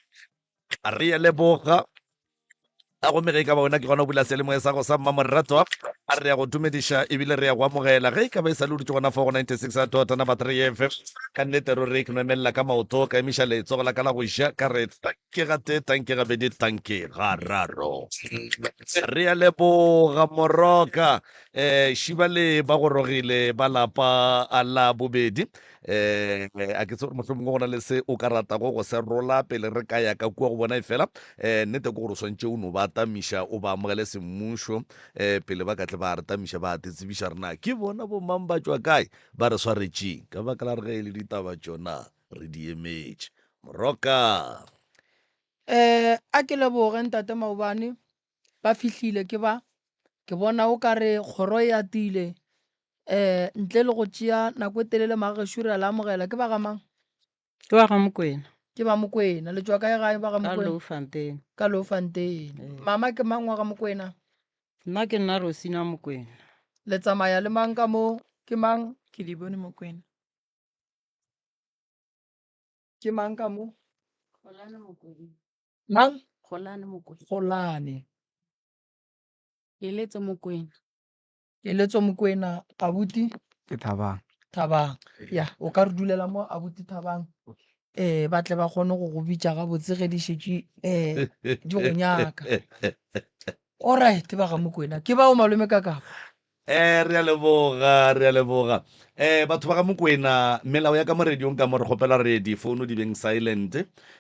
S1: Re ya leboga a gomme ge e ka ba wena ke gona o bula seyalemoya sa go sa mmamoratwa a re ya go dumediša ebile re ya go amogela ge e ka ba e sa le o dutše gona fa go 96 dot number 3 FM. Ka nnete ruri ke no emelela ka maoto ka emiša letsogo la ka la go ja ka re tanke gatee tanke gabedi tanke gararo. Re a leboga Moroka. Um Šibale ba gorogile ba lapa la bobedi. Um a ke tsebe gore mohlomongwe go na le se o ka ratago go se rola pele re ka ya ka kua go bona efela um nnete ke gore o swantše o no ba tamiša o ba amogele semmušo um pele ba ka tle ba re tamiša ba te tsebiša re na ke bona bomang ba tšwa kae Ba re swaretšeng ka baka la re ge e le ditaba tšona re di emetše. Moroka.
S2: Eh, a ke leboge ntate maobane ba fihlile ke ba ke bona o ka re kgoro e atile eh ntle le go tšea nako e telele magešo re a le amogela ke ba ga mang?
S13: Ke ba ga Mokwena.
S2: Ke ba Mokwena. Le tšwa kae gae ba ga
S13: Ka
S2: Mokwena?
S13: Louwfontein.
S2: Ka Louwfontein.
S13: Ee.
S2: Mama ke mang wa ga Mokwena?
S13: Nna ke nna Rosina Mokwena.
S2: Le tsamaya le mang ka mo? Ke mang?
S14: Ke di bone Mokwena.
S2: Ke mang ka mo?
S15: Golane Mokwena.
S2: Mang?
S15: Golane Mokwena.
S2: Golane.
S15: Keletso Mokwena.
S2: Keletso Mokwena, abuti.
S16: Ke Thabang.
S2: Thabang. Ya, o ka re dulela mo abuti Thabang. Eh, ba tle ba kgone go go bitša gabotse ge di šetše eh di go nyaka. Alright ba ga Mokwena. Ke bao malome ka kapa.
S1: Eh, re a leboga, re a leboga. Eh, batho ba ga Mokwena, melao ya ka mo radiong ka mo re kgopela re difounu di beng silent.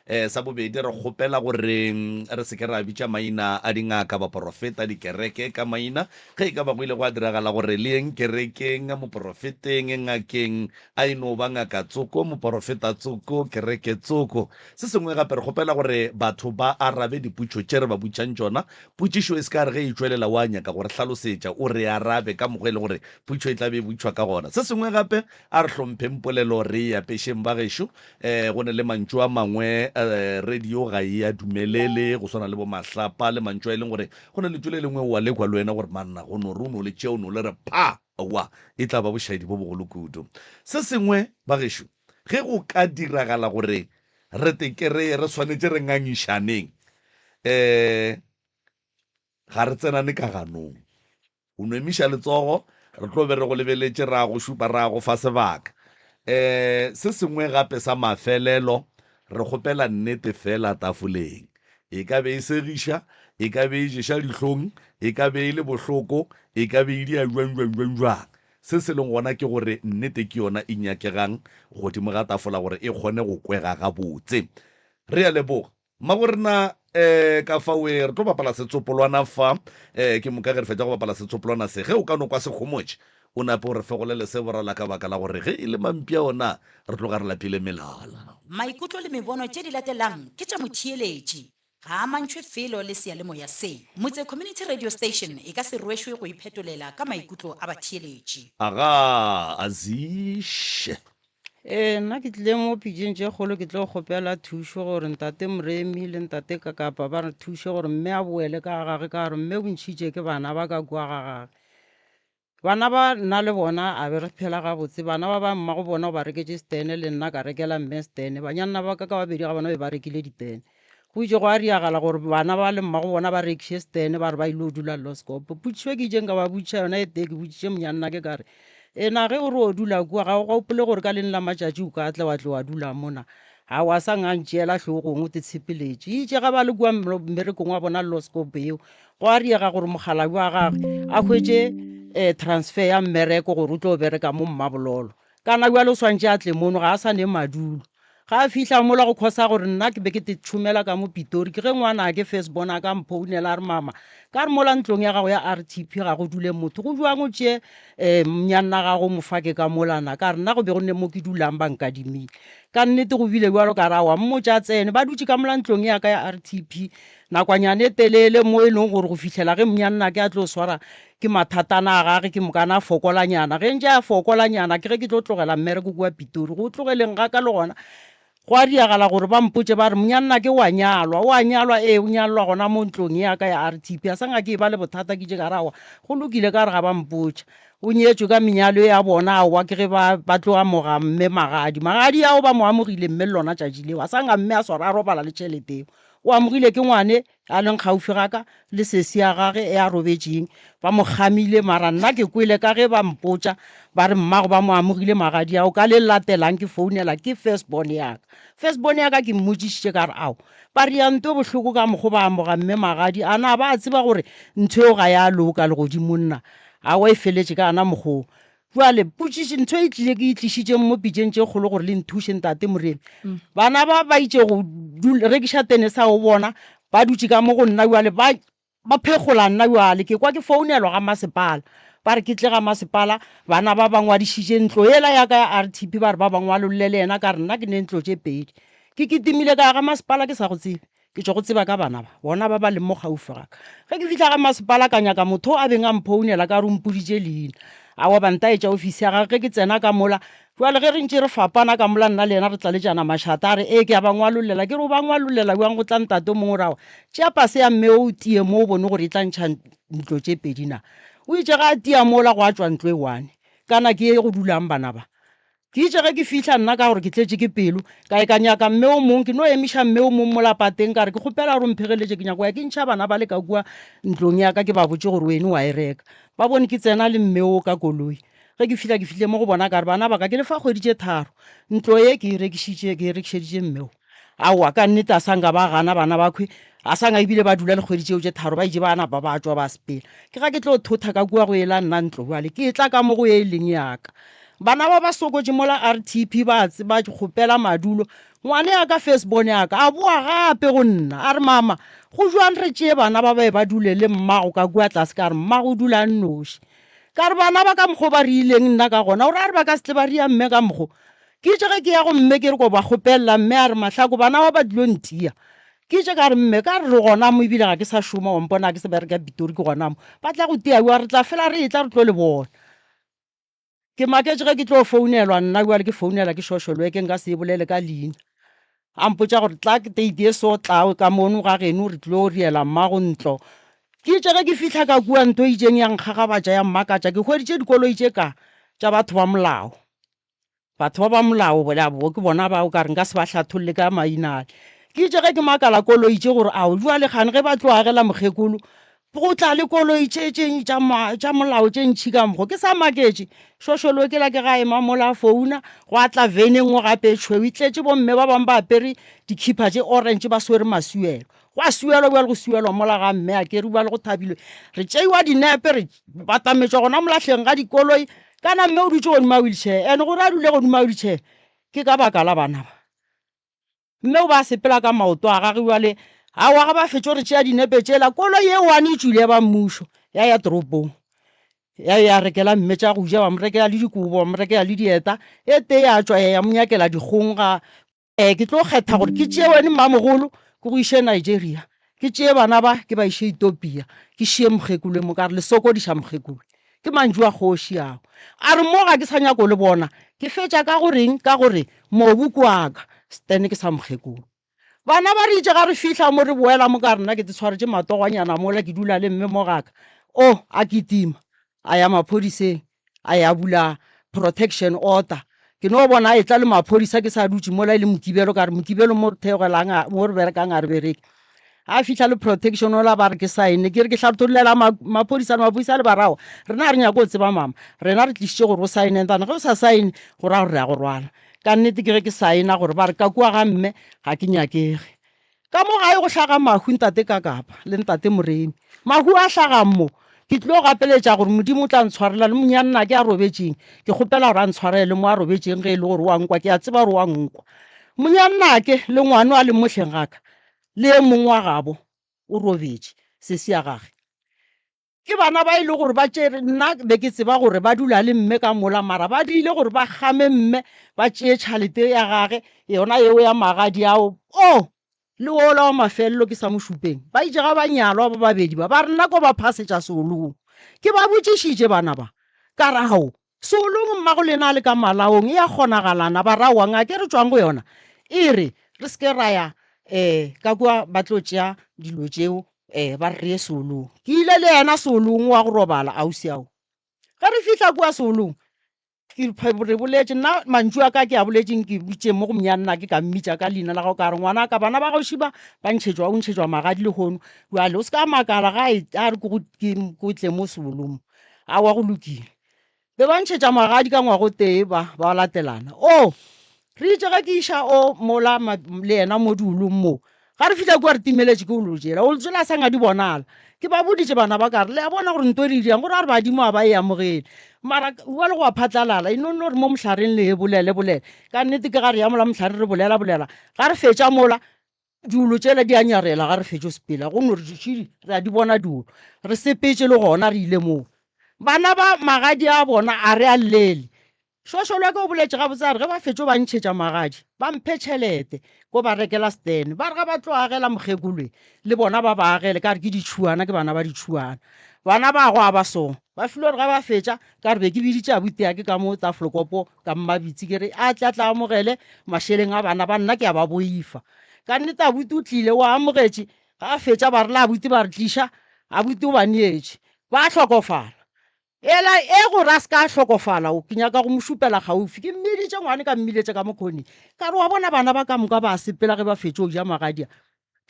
S1: Eh, sa bobedi re kgopela gore mm, re se ke ra bitša maina a dingaka, baporofeta, dikereke ka maina. Ge e ka ba go ile gwa diragala gore le yeng kerekeng, moporofeteng, ngakeng, a e no ba ngaka tsoko, moporofeta tsoko, kereke tsoko. Se sengwe gape re kgopela gore batho ba arabe diputšo tše re ba butšang tšona Potšišo e se ka re ge e tšwelela wa nyaka go re hlalosetša, o re arabe ka mokgwa e le gore potšišo e tla be e botšišwa ka gona. Se sengwe gape, a re hlompheng polelo re e apešeng bagešo. Um go na le mantšu a mangwe um radio ga e a dumelele, go swana le bo mahlapa le mantšu a e leng gore go na lentšu le lengwe o a le kwa le wena gore manna go no re o no le tšea o no le re pha! Aowa, e tla ba bošaedi bo bogolo kudu. Se sengwe bagešo, ge go ka diragala gore re te kereye re swanetše re ngangišaneng, um ga re tsenane ka ganong. O no emiša letsogo, re tlo be re go lebeletše, ra go šupa, ra go fa sebaka. Um se sengwe gape sa mafelelo, re kgopela nnete fela tafoleng. E ka be e segiša, e ka be e ješa dihlong, e ka be e le bohloko, e ka be e dia jwang jwang jwang jwang. Se se leng gona ke gore nnete ke yona e nyakegang godimo ga tafola gore e kgone go kwega gabotse. Re a leboga. Mmagorena, eh, ka fao e, re tlo bapala setsopolwana fa. Eh, ke moka ge re fetša go bapala setsopolwana se, ge o ka no kwa se homotše, o nape o re fegolele se borala ka baka la gore ge e le mampša ona, re tloga re lapile melala.
S4: Maikutlo le mebono tše di latelang ke tša motheeletši. Ga a amantšhwe felo le seyalemoya se. Motse Community Radio Station e ka se rwešwe go iphetolela ka maikutlo a batheeletši.
S1: Agaa, Azish.
S13: Ee, nna ke tlile mo pitšeng tše kgolo ke tlo kgopela thušo gore ntate Moremi le ntate Kakapa ba re thuše gore mme a boele ka ga gage ka gore mme o ntšhitše ke bana ba ka kua ga gage. Bana ba nna le bona a be re phela gabotse, bana ba ba mmago bona o ba reketše setene le nna ka rekela mme setene, banyanna ba ka ka babedi ga bona be ba rekile ditene. Go itše gwa riagala gore bana ba le mmago bona ba rekiše setene ba re ba ile go dula Loskop. Potšišo e ke itšeng ka ba botšiša yona e tee ke botšiše monyanna ke ka re, E na ge o re o dula kua ga o gopole gore ka leng la matšatši o ka tla wa tlo wa dula mona? Ga wa sa nga ntšeela hlogong o te tshepeletše. E itše ga ba le kua mmerekong wa bona Loskop yeo gwa riega gore mokgalabje wa gagwe a hwetše um transfer ya mmereko gore o tlo bereka mo Mmabololo. Kana bjale o swantše a tle mono ga a sa ne madulo. Ga a fihla mola go khosa gore nna ke be ke te tšhomela ka mo Pitori ke ge ngwanake first born a ka mphounela a re mama ka re mola ntlong ya gago ya RTP ga go dule motho go jwang o tšee um mnyanna gago o mo fake ka mola na ka re nna go be go ne mo ke dulang ba nkadimile ka nnete go bile bjalo ka re aowa mmotša a tsene ba dutše ka mola ntlong ya ka ya RTP nakwanyana e telele mo e leng gore go fihlela ge mnyannake a tlo swara Ke mathatana a gage, ke mokana a fokolanyana. Ge ntše a fokolanyana, ke ge ke tlo tlogela mmereko kua Pitori. Go tlogeleng ga ka le gona, gwa diagala gore ba mpotše ba re, Monyannake o a nyalwa. O a nyalwa? Ee, o nyalelwa gona mo ntlong ya ka ya RTP. A sa nka ke eba le bothata, ke itše ka re, Aowa, go lokile ka re ga ba mpotša. O nyetšwe ka menyalo ya bona, aowa, ke ge ba, ba tlo amoga mme magadi. Magadi ao ba mo amogile mme le lona tšatši leo. A sa nka mme a swara a robala le tšhelete eo. O amogile ke ngwane a leng kgaufi ga ka le sesi ya gage e a robetšeng ba mo kgamile mara nna ke kwele ka ge ba mpotša ba re mmago ba mo amogile magadi ao ka le latelang ke founela ke first born ya ka first born ya ka ke mmotšišitše ka re ao ba re ya nto bohloko ka mokgo ba amoga mme magadi a na ba tseba gore ntho eo ga ya loka legodimong na awa e feletše ka ana mokgoo Bjale, potšišo, ntho e tlile ke e tlišitšeng mo pitšeng tše kgolo gore le nthuše, Ntate Moremi. Bana ba ba itše go rekiša tenese ao bona, ba dutše ka mo go nna bjale, ba, ba phekgola nna bjale. Ke kwa ke founelwa ga masepala, ba re ke tle ga masepala, bana ba ba ngwadišitše ntlo yela ya ka ya RTP, ba re ba ba ngwalolle le yena, ka re nna ke ne ntlo tše pedi. Ke kitimile ka ya ga masepala ke sa go tsebe. Ke tšwa go tseba ka bana ba, bona ba ba leng mo kgaufi ga ka. Ge ke fihla ga masepala ka nyaka motho a beng a mphounela ka re o mpoditše leina. Aowa ba ntaetša ofisi ya gagwe ge ke tsena ka mola. Bjale ge re ntše re fapana ka mola nna le yena re tlaletšana mašata a re ee ke a ba ngwalollela. Ke re o ba ngwalollela bjang go tla ntate o mongwe o re aowa tšea pase ya mme o o tie mo o bone gore e tla ntšha ntlo tše pedi na. O itše ge a tia mola gwa tšwa ntlo e one. Kana ke ye go dulang bana ba. Ke itše ge ke fihla nna ka gore ke tletše ke pelo, ka ye ka nyaka mme o mong, ke no emiša mme o mong mola pateng ka re ke kgopela gore o mphegeletše ke nyaka go ya ke ntšha bana ba le ka kua ntlong ya ka ke ba botše gore wene wa e reka. Ba bone ke tsena le mme o ka koloi. Ge ke fihla ke fihle mo go bona ka re bana ba ka ke le fa kgwedi tše tharo ntlo ye ke e rekišitše ke e rekišeditše mme o. Aowa, ka nnete a sa nka ba gana bana bakhwe, a sa nka ebile ba dula dikgwedi tšeo tše tharo, ba itše ba napa ba tšwa ba sepela. Ke ga ke tlo thotha ka kua go ela nna ntlo bjale, ke etla ka mo go ye e leng ya ka. Bana ba ba sokotše mola RTP ba ba kgopela madulo, ngwane ya ka first born ya ka a boa gape go nna a re mama go jwang re tšee bana ba ba ye ba dule le mmago ka kua tlase, ka re mmago o dula a nnoši. Ka re bana ba ka mokgo ba riileng nna ka gona, o ra re ba ka se tle ba ria mme ka mokgo. Ke itše ge ke ya go mme ke re ko ba kgopelela, mme a re, Mahlako, bana ba ba tlilo ntia. Ke itše ka re, Mme, ka re re gona mo ebile ga ke sa šoma, wa mpona ga ke sa bereka Pitori ke gona mo. Ba tla go tia bjang, re tla fela re etla re tlo le bona. Ke maketše ge ke tlo founelwa nna bjale ke founela ke social worker nka se e bolele ka leina. A mpotša gore tla ke date ye so tla ka mono ga geno re tlilo riela mmago ntlo. Ke itše ge ke fihla ka kua ntho e itšeng ya nkgagabatša ya mmakatša ke hweditše dikoloi tše ka tša batho ba molao. Batho ba ba molao bo ke bona bao ka re nka se ba hlatholle ka maina ale. Ke itše ge ke makala koloi tše gore ao bjale kgane ge ba tlo agela mokgekolo go tla le koloi tše tše tša tša molao tše ntšhi ka mokgo. Ke sa maketše šošolo ke la ke ga ema mola a founa gwa tla vene e nngwe gape e tšhweu e tletše bomme ba bangwe ba apere dikhipha tše orange ba swere masuelo. Gwa suelwa bjale go suelwa mola ga mme a kere bjale go thabilwe. Re tšeiwa dinepe re batametšwa gona molahleng ga dikoloi kana mme o dutše godimo ga wheelchair and gore a dule godimo ga wheelchair ke ka baka la bana ba. Mme o ba sepela ka maoto a gage bjale aowa ga ba fetše go re tšea dinepe tšela koloi e one e tšwile ya ba mmušo ya ya toropong ya ya rekela mme tša go ja ba mo rekela le dikobo ba mo rekela le dieta e tee ya tšwa ya ya mo nyakela dikgong ga Ee, ke tlo kgetha gore ke tšee wene mmamogolo ke go iše Nigeria, ke tšee bana ba ke ba iše Ethiopia, ke šie mokgekolo mo, ka re le sokodiša mokgekolo. Ke mantšu a kgoši ao. A re mo ga ke sa nyako le bona, ke fetša ka go reng? Ka gore mobu ke wa ka, setene ke sa mokgekolo. Bana ba re itše ga re fihla mo re boela mo ka re nna ke te tshwaretše matogwanyana mola ke dula le mme mo gaka. Oh, a kitima a ya maphodiseng. a ya bula protection order ke no bona a etla le maphodisa ke sa dutše mola e le mokibelo ka re mokibelo mo re theogelang mo re berekang a re bereke a fihla le protection ola ba re ke saene ke re ke hlathollela maphodisa le maphodisa le barawa rena a re nyako go tseba mama rena re tlišitše gore o saene than ge o sa saene go raya gore re ya go rwala ka nnete ke ge ke saena gore ba re ka kua ga mme ga ke nyakege Ka mo gae go hlaga mahu ntate Kakapa le ntate Moremi. Mahu a hlagang mo, ke tlilo gapeletša gore Modimo o tla ntshwarela le monyannake a robetšeng. Ke kgopela gore a ntshwarele le mo a robetšeng ge e le gore o a nkwa, ke a tseba gore o a nkwa. Monyannake le ngwano a leng mo hleng ga ka le e mongwe wa gabo o robetše, sesi ya gage. Ke bana ba e le gore ba tšere, nna be ke tseba gore ba dula le mme ka mola, mara ba dirile gore ba game mme, ba tšee tšhalete ya gage, yona yeo ya magadi ao. Oh! Le wola wa mafelelo ke sa mo šupeng. Ba itše ga ba nyalwa ba babedi ba, ba re nna ko ba phasetša seolong. Ke ba botšišitše bana ba, ka re, Ao, seolong mmago lena a le ka malaong e a kgonagalana, ba ra wa ngaka e re tšwang go yona e re re se ke ra ya um ka kua ba tlo tšea dilo tšeo Ee, ba re re ye seolong. Ke ile le yena seolong wa go robala ausi ao. Ge re fihla kua seolong, ke re boletše nna mantšu a ka ke a boletšeng ke bitše mo go mnyanna ke ka mmitša ka leina la gago ka re ngwana ka bana ba gaoši ba ba ntšhetšwa o ntšhetšwa magadi lehono bjale o se ka makala ga e a re ke go tle mo seolong aowa go lokile Be ba ntšhetša magadi ka ngwago tee ba ba latelana. O re itše ge ke iša o mola le yena mo diolong mo. Ga re fihla kua re timeletše ke olo tšela. Olo tšela sa nga di bonala. Ke ba boditše bana ba ka re le a bona gore nto e re dirang gore a re badimo a ba e amogele. Mara bjale go a phatlalala e no nno re mo mohlareng le e bolele bolele. Ka nnete ke ga re ya mola mohlareng re bolela bolela. Ga re fetša mola Diolo tšela di a nyarela ga re fetšo sepela, go no re šidi re a di bona diolo. Re sepetše le gona re ile moo. Bana ba magadi a bona a re a llele. Šošolweke o boletše gabotse a re ge ba fetšo ba ntšhetša magadi, ba mphe tšhelete ko ba rekela stene. Ba re ga ba tlo agela mokgekoloe le bona ba ba agele ka re ke ditšhuana ke bana ba ditšhuana. Bana ba go a ba so. Ba filwe gore ga ba fetša ka re be ke biditše abuti yake ka mo Tafelkopo ka mmabitse ke re a tle a tla amogele mašeleng a bana ba nna ke a ba boifa. Ka nnete abuti o tlile o a amogetše ga a fetša ba re le abuti ba re tliša abuti o ba neetše. Ba hlokofala. Ela e gore a se ka hlokofala o ke nyaka go mo šupela kgaufi. Ke mmiditše ngwane ka mmiletša ka mokgoni ka re wa bona bana ba ka moka ba sepela ge ba fetša go ja magadi a.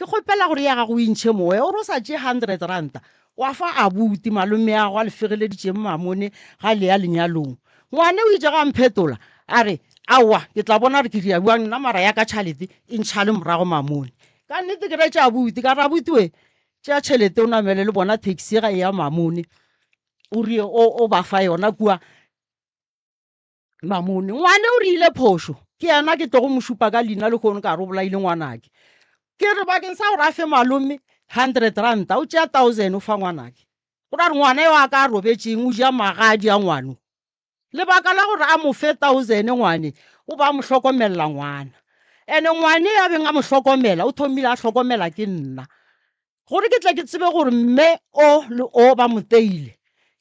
S13: Ke kgopela gore ya gago o intšhe moya o re o sa tšee hundred ranta wa fa abuti malomeago a le fegeleditšeng mamone ga le ya lenyalong. Ngwane o itše ga a mphetola a re, Aowa, ke tla bona gore ke dira bjang nna mara ya ka tšhalete e ntšhale morago Mamone. Ka nnete ke retše abuti, ka re abuti we, tšea tšhelete o namele le bona taxi ga e ya Mamone, o rie o, o ba fa yona kua Mamone. Ngwane o rile phošo, ke yena ke tlogo mo šupa ka leina lehono ka re o bolaile ngwanake. Ke re bakeng sa gore a fe malome hundred ranta, o tšea thousand o fa ngwanake. Go ra gore ngwana yo a ka a robetšeng o ja magadi a ngwano. Lebaka la gore a mo fe thousand ngwane o ba mo hlokomelela ngwana. Ene ngwane ya beng a mo hlokomela o thomile a hlokomela ke nna. Gore ke tle ke tsebe gore mme o le o ba mo teile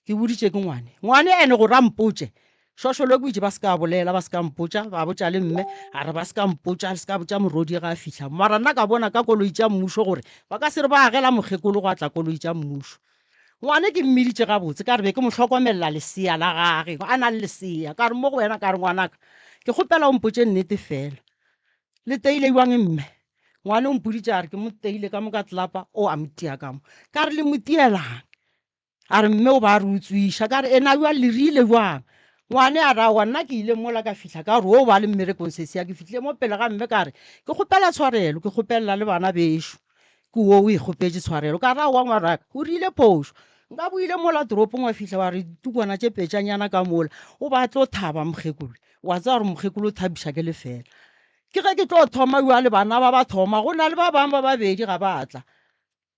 S13: ke boditše ke ngwane. Ngwane ene gore a mpotše Šošolo ke itše ba se ka bolela ba se ka mpotša ba botša le mme a re ba se ka mpotša le se ka botša morodi ga a fihla mara nna ka bona ka koloi tša mmušo gore ba ka se re ba agela mokgekolo gwa tla koloi tša mmušo. Ngwane ke mmiditše gabotse ka re be ke mo hlokomelela lesea la gage, a na le lesea. Ka re mo go wena ka re ngwanaka, ke kgopela o mpotše nnete fela. Le teile bjang mme? Ngwane o mpoditše a re ke mo teile ka mo ka tlelapa, o a mo tia ka mo. Ka re le mo tielang? A re mme o ba a re utswiša. Ka re ena bjang le rile bjang? Ngwane a re aowa nna ke ile mola ka fihla ka gore o ba le mmerekong sesi ya ke fihlile mo pele ga mme ka re ke kgopela tshwarelo ke kgopelela le bana bešo. Ke wo o e kgopetše tshwarelo. Ka re aowa ngwanaka, o rile phošo. Nka bo ile mola toropong wa fihla wa re ditukwana tše petšanyana ka mola, o ba tlo thaba mokgekolo. Wa tseba gore mokgekolo o thabiša ke lefela. Ke ge ke tlo thoma bjale bana ba ba thoma, go na le ba bangwe ba babedi ga ba tla.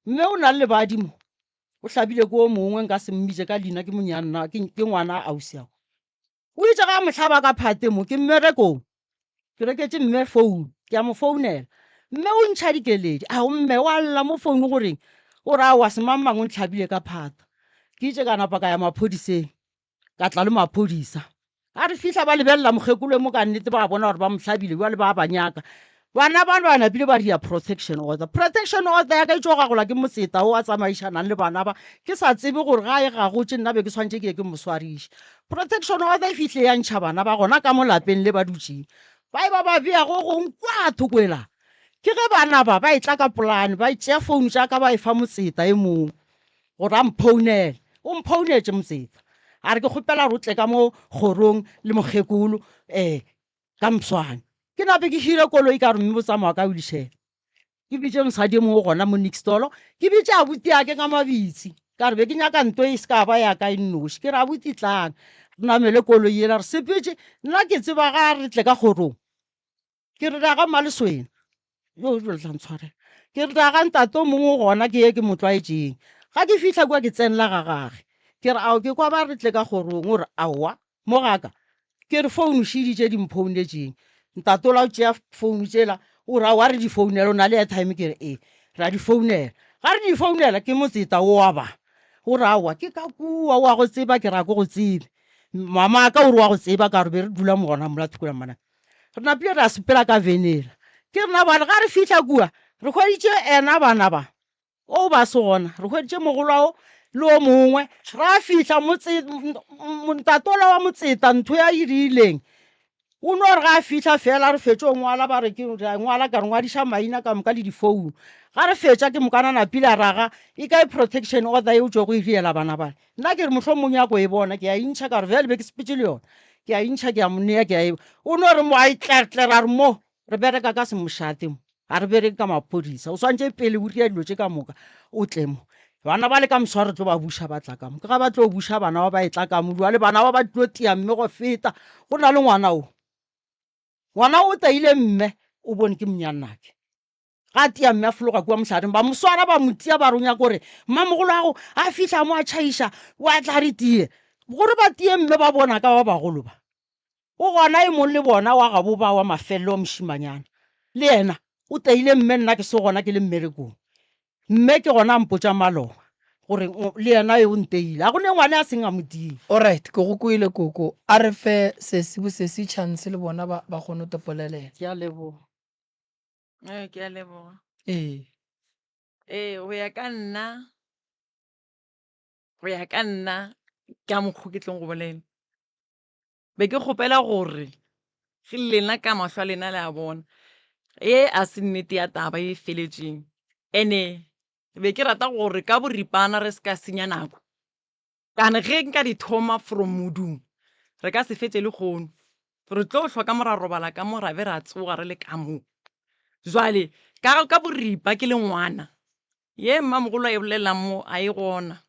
S13: Mme o na le lebadi mo, o hlabile ke o mongwe nka se mmitše ka leina ke monyanna, ke, ke ngwana ausi ao. O itše ga a mo hlaba ka phate mo, ke mmerekong. Ke reketše mme founu, ke a mo founela. Mme o ntšha dikeledi. Ao mme, wa lla mo founu goreng? O re aowa semangmang o ntlhabile ka phata. Ke itše ka napa ka ya maphodiseng, ka tla le maphodisa. Ga re fihla ba lebelela mokgekolo mo ka nnete ba bona gore ba mo hlabile bjale ba ba nyaka. Bana ba ba napile ba ria protection order. Protection order ya ka e tšo gagola ke motseta o a tsamaišanang le bana ba. Ke sa tsebe gore ga e gagotše nna be ke swantše ke ye ke mo swariše. Protection order e fihle ya ntšha bana ba gona ka mo lapeng le ba dutšeng. Ba e ba ba bea go gong kwa thoko ela. Ke ge bana ba ba etla ka polane ba tšea founu tša ka ba e fa motseta e mongwe gore a mphounele. O mphounetše motseta a re ke kgopela gore o tle ka mo kgorong le mokgekolo um ka moswane. Ke nape ke hire koloi ka re mme bo tsamaya ka wheelchair. Ke bitše mosadi e mongwe gona mo Nixtolo, ke bitše abuti ake ka mabitsi. Ka re be ke nyaka nto e se ka ba ya ka e nnoši. Ke re abuti tlang re namele koloi yela re sepetše. Nna ke tseba ga re tle ka kgorong. Ke re ra ga Mmaleswena. Yo le tla ntshwarela. Ke re ra ga ntate o mongwe gona ke ye ke mo tlwaetšeng. Ga ke fihla kua ke tsenela ga gage. Ke re ao ke kwa ba re tle ka kgorong o re aowa mo gaka. Ke re founu šidi tše di mphounetšeng. Ntate ola o tšea founu tšela o re aowa re di founele o na le airtime ke re ee. Ra di founela. Ga re di founela ke motseta o wa ba. O re aowa ke ka kua o a go tseba ke re a ke go tsebe. Mama ka o re wa go tseba ka re be re dula mo gona mola thoko ya mmana. Re napile ra sepela ka venela. Ke rena bale ga re fihla kua re hweditše ena bana ba o ba se gona re hweditše mogolwao le o mongwe ra fihla motse ntatola wa motseta ntho ya e rileng o no re ga a fihla fela re fetše o ngwala ba re ke re ngwala ka re ngwadiša maina ka moka le difounu ga re fetša ke mokana napile a raga e kae protection order e o tšo go e riela bana bale nna ke re mohlomong ya ko e bona ke a intšha ka re bjale be ke sepetše le yona ke a intšha ke a mo nea ke a e o no re mo a e tlertlere a re mo Re bereka ka semošate mo, ga re bereke ka maphodisa. O swantše pele o ria dilo tše ka moka o tle mo. Bana ba le ka moswa re tlo ba buša ba tla ka mo. Ke ga ba tlo buša bana ba ba etla ka mo. Jwale bana ba ba tlo tia mme go feta. Go na le ngwana o. Ngwana o taile mme o bone ke monyannake. Ga tia mme a fologa kua mohlareng ba mo swara ba mo tia ba re o nyaka gore mmamogolo ago a fihla mo a tšhaiša wa tla re tie. Gore ba tie mme ba bona ka ba bagolo ba. O gona e mong le bona wa gabo ba wa mafelelo wa mošimanyana. Le yena o teile mme nna ke se gona ke le mmerekong. Mme ke gona a mpotša maloba gore le yena e o nteile. Ga go ne ngwana a seng a mo tima.
S2: Alright, ke go kwele koko. A re fe sesi bo sesi chance le bona ba ba kgone go topolelela.
S15: Ke a leboga. Ee, ke a leboga.
S2: Ee.
S15: Ee, go ya ka nna, go ya ka nna ka mokgo ke tlong go bolela. Be ke kgopela gore ge lena ka mahlo a lena le a bona ye a se nnete ya taba e feletšeng ene be ke rata gore ka boripana re se ka senya nako kana ge nka di thoma from modung re ka se fetše le kgono. Re tlo hlwa ka mo ra robala ka mo ra be ra tsoga re le ka mo. Jwale ka ka boripa ke le ngwana ye mmamogolo a e bolelang mo a e gona.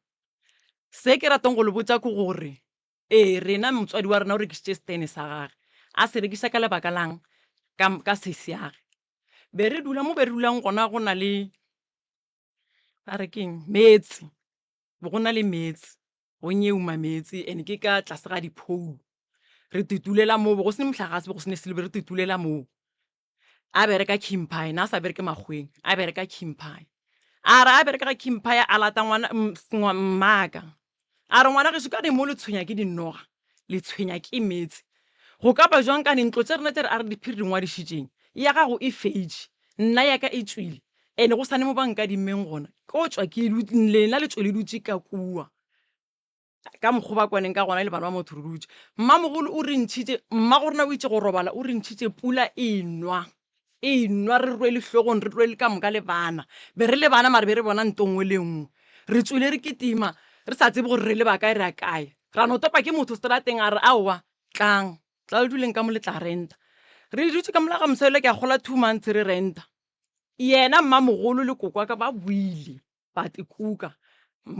S15: Se ke ratang go le botša ke gore ee rena motswadi wa rena o rekišitše setene sa gage. A se rekiša ka lebaka lang? Ka ka sesiage. Be re dula mo be re dulang gona go na le ba re keng meetse, be go na le meetse. Go nyeuma meetse and ke ka tlase ga di-pole. Re titulela moo, be go se ne mohlagase, be go se ne selo, be re titulela moo. A bereka Kimphai, ne a sa bereke makgoweng, a bereka Kimphai. A re a bereka ga Kimphai a lata ngwana mmaka. A re ngwana gešo ka re mo le tshwenya ke dinoga, le tshwenya ke meetse. Go ka ba jwang kane ntlo tše rena tše re RDP re di ngwadišitšeng, ya gago e fetše, nna ya ka e tšwile, ene go sa ne mo ba nkadimmeng gona, ko tšwa ke lena le tšwe le dutše ka kua. Ka mokgo ba kwaneng ka gona e le bana ba motho re dutše. Mmamogolo o re ntšhitše, mmagorena o itše go robala o re ntšhitše pula e nwa, e nwa re rwele hlogong re rwele ka moka le bana. Be re le bana mara be re bona nto nngwe le nngwe. Re tšwele re kitima re sa tsebe gore re leba kae re ya kae. Ra no topa ke motho seterateng a re aowa tlang, tla le duleng ka mo le tla renta. Re dutše ka mola ga mosadi ke a kgola 2 months re renta. Yena mmamogolo le koko wa ka ba boile ba tekuka.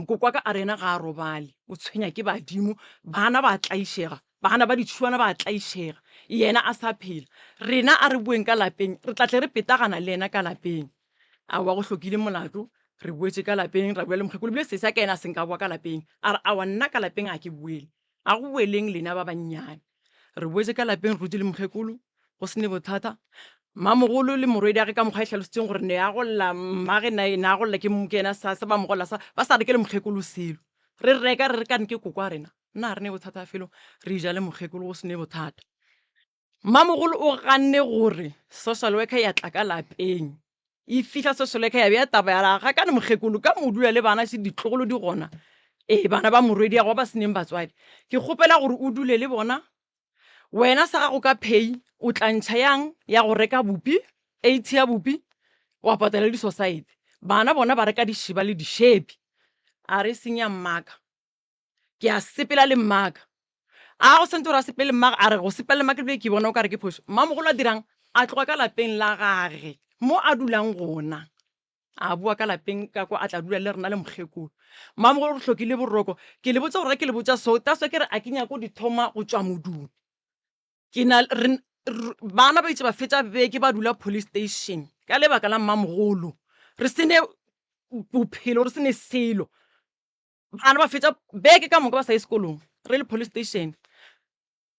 S15: Koko wa ka a re yena ga a robale, o tshwenya ke badimo, bana ba tlaišega, bana ba ditšhuana ba tlaišega, yena a sa phela. Rena a re boeng ka lapeng, re tla tle re petagana le yena ka lapeng. Aowa go hlokile molato, re boetše ka lapeng ra bua le mokgekolo, ebile sesi wa ka yena a se nka boa ka lapeng. A re aowa nna ka lapeng ga ke boele, a go boeleng lena ba bannyane. Re boetše ka lapeng re dutše le mokgekolo go se ne bothata. Mmamogolo le morwediage ka mokgwa e hlalositšeng gore ne a golla mmage ne a golla ke ke yena sa se ba mo golla sa ba sa rekele mokgekolo selo. Re reka re re kane ke koko wa rena nna ga re ne bothata felo re ja le mokgekolo go se ne bothata. Mmamogolo o ganne gore social worker ya tla ka lapeng. E fihla social worker ya bea taba ya re ga kane mokgekolo ka mo dula le bana se ditlogolo di gona. Ee bana ba morwediago ba ba seneng batswadi. Ke kgopela gore o dule le bona. Wena sa gago ka pay o tla ntšha yang ya go reka bupi, 80 ya bupi wa patala le di-society. Bana bona ba reka dišiba le dišepi. A re e seng ya mmaka. Ke a sepela le mmaka. A go sentse gore a sepele le mmaka, a re go sepela le mmaka ebile ke bona o ka re ke phošo. Mmamogolo a dirang? A tloga ka lapeng la gage mo a dulang gona. A boa ka lapeng ka kwa a tla dula le rena le mokgekolo. Mmamogolo re hlokile boroko. Ke le botša gore ge ke le botša so, that's why ke re a ke nyake go di thoma go tšwa modung. Ke na re bana ba itše ba fetša beke ba dula police station ka lebaka la mmamogolo. Re se ne bophelo, re se ne selo. Bana ba fetša beke ka moka ba sa ye sekolong re le police station.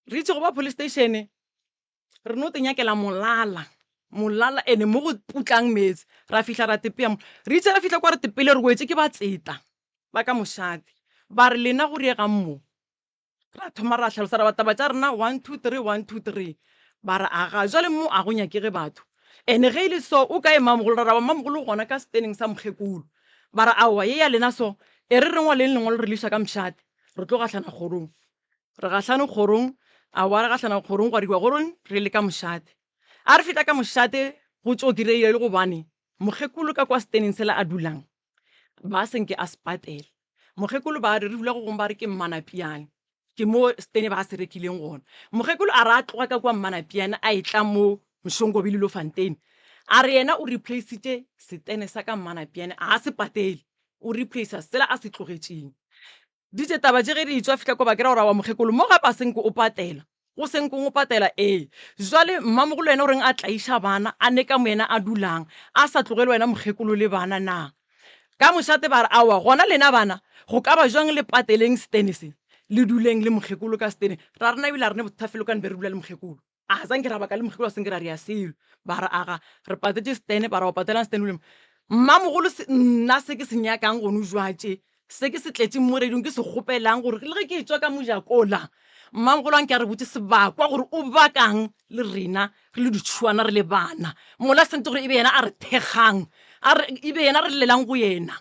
S15: Re itše go ba police station re no te nyakela molala, molala ene mo go putlang meetse ra fihla ra tepea mo. Re itše re fihla kwa re tepele re wetše ke batseta ba ka mošate ba re lena go diegang mo. Ra thoma ra hlalosa ra ba taba tša rena 1 2 3 1 2 3 ba re aga jwale mo a go nyakege batho ene ge e le so o kae mmamogolo ra raba mmamogolo o gona ka seteneng sa mokgekolo ba re aowa ye ya lena so e re re ngwaleng lengwalo re le iša ka mošate re tlo gahlana kgorong re gahlane kgorong aowa re gahlana kgorong gwa riwa goreng re le ka mošate a re fihla ka mošate go tšo direile le gobane mokgekolo ka kwa seteneng sela a dulang ba senke a se patela. Mokgekolo ba re re dula go gongwe ba re ke Mmanapiane, ke mo setene ba se rekileng gona. Mokgekolo a re a tloga ka kua Mmanapiane a etla mo Mshongobi le Lofantein, a re yena o replace-itše setene sa ka Mmanapiane a se patele, o replacer sela a se tlogetšeng. Ditše taba tše ge di etšwa fihla ko ba kera gore aowa mokgekolo mo gape a se nke o patela. Go se nkong o patela ee. Jwale mmamogolo yena o reng a tlaiša bana a ne ka mo yena a dulang a sa tlogele wena mokgekolo le bana na? Ka mošate ba re aowa gona lena bana go ka ba jwang le pateleng setene se le duleng le mokgekolo ka setene ra rena ebile a re ne bothata felo ka ne be re dula le mokgekolo. A sa nke ra baka le mokgekolo a se nke ra rea selo. Ba re aga re patetše setene ba re wa patelang setene o le Mmamogolo se nna se ke se nyakang gone jwatše se ke se tletšeng mo radiong ke se kgopelang gore le ge ke etšwa ka mojakola mmamogolo a nke a re botše sebakwa gore o bakang le rena re le ditšhuana re le bana mola sentse gore e be yena a re thekgang a re e be yena re llelang go yena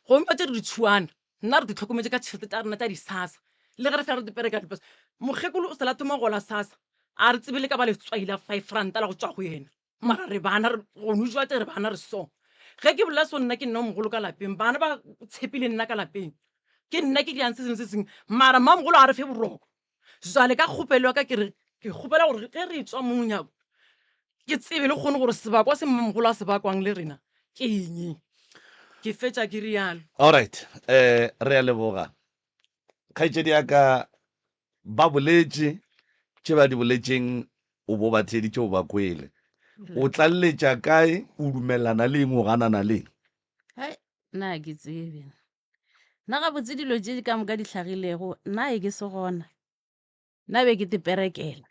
S15: gomme ba tše re ditšhuana Nna re di hlokometše ka tšhelete tša rena tša di-SASSA le ge re fela re di pereka dipasa. Mokgekolo o sala thoma gola SASSA a re tsebe le ka ba letswai la five ranta la go tšwa go yena. Mara re bana re gonu jwa tše re bana re so. Ge ke bolela so nna ke nna o mogolo ka lapeng bana ba tshepile nna ka lapeng. Ke nna ke dirang se sengwe se sengwe mara mmamogolo a re fe boroko. Jwale ka kgopelo ya ka ke re Ke kgopela gore ge re etswa mo monyako ke tsebe le kgone gore sebakwa se mmamogolo a se bakwang le rena ke eng. Ke fetša ke rialo.
S1: Alright, eh, re a leboga. Kgaetšedi ya ka, ba boletše tše ba di boletšeng, o bo ba theeditše, o ba kwele. O tlaleletša kae, o dumelana le eng, o ganana le eng?
S14: Hai, nna ga ke tsebe. Nna gabotse dilo tše ka moka di hlagilego, nna e ke se gona. Nna be ke teperekela.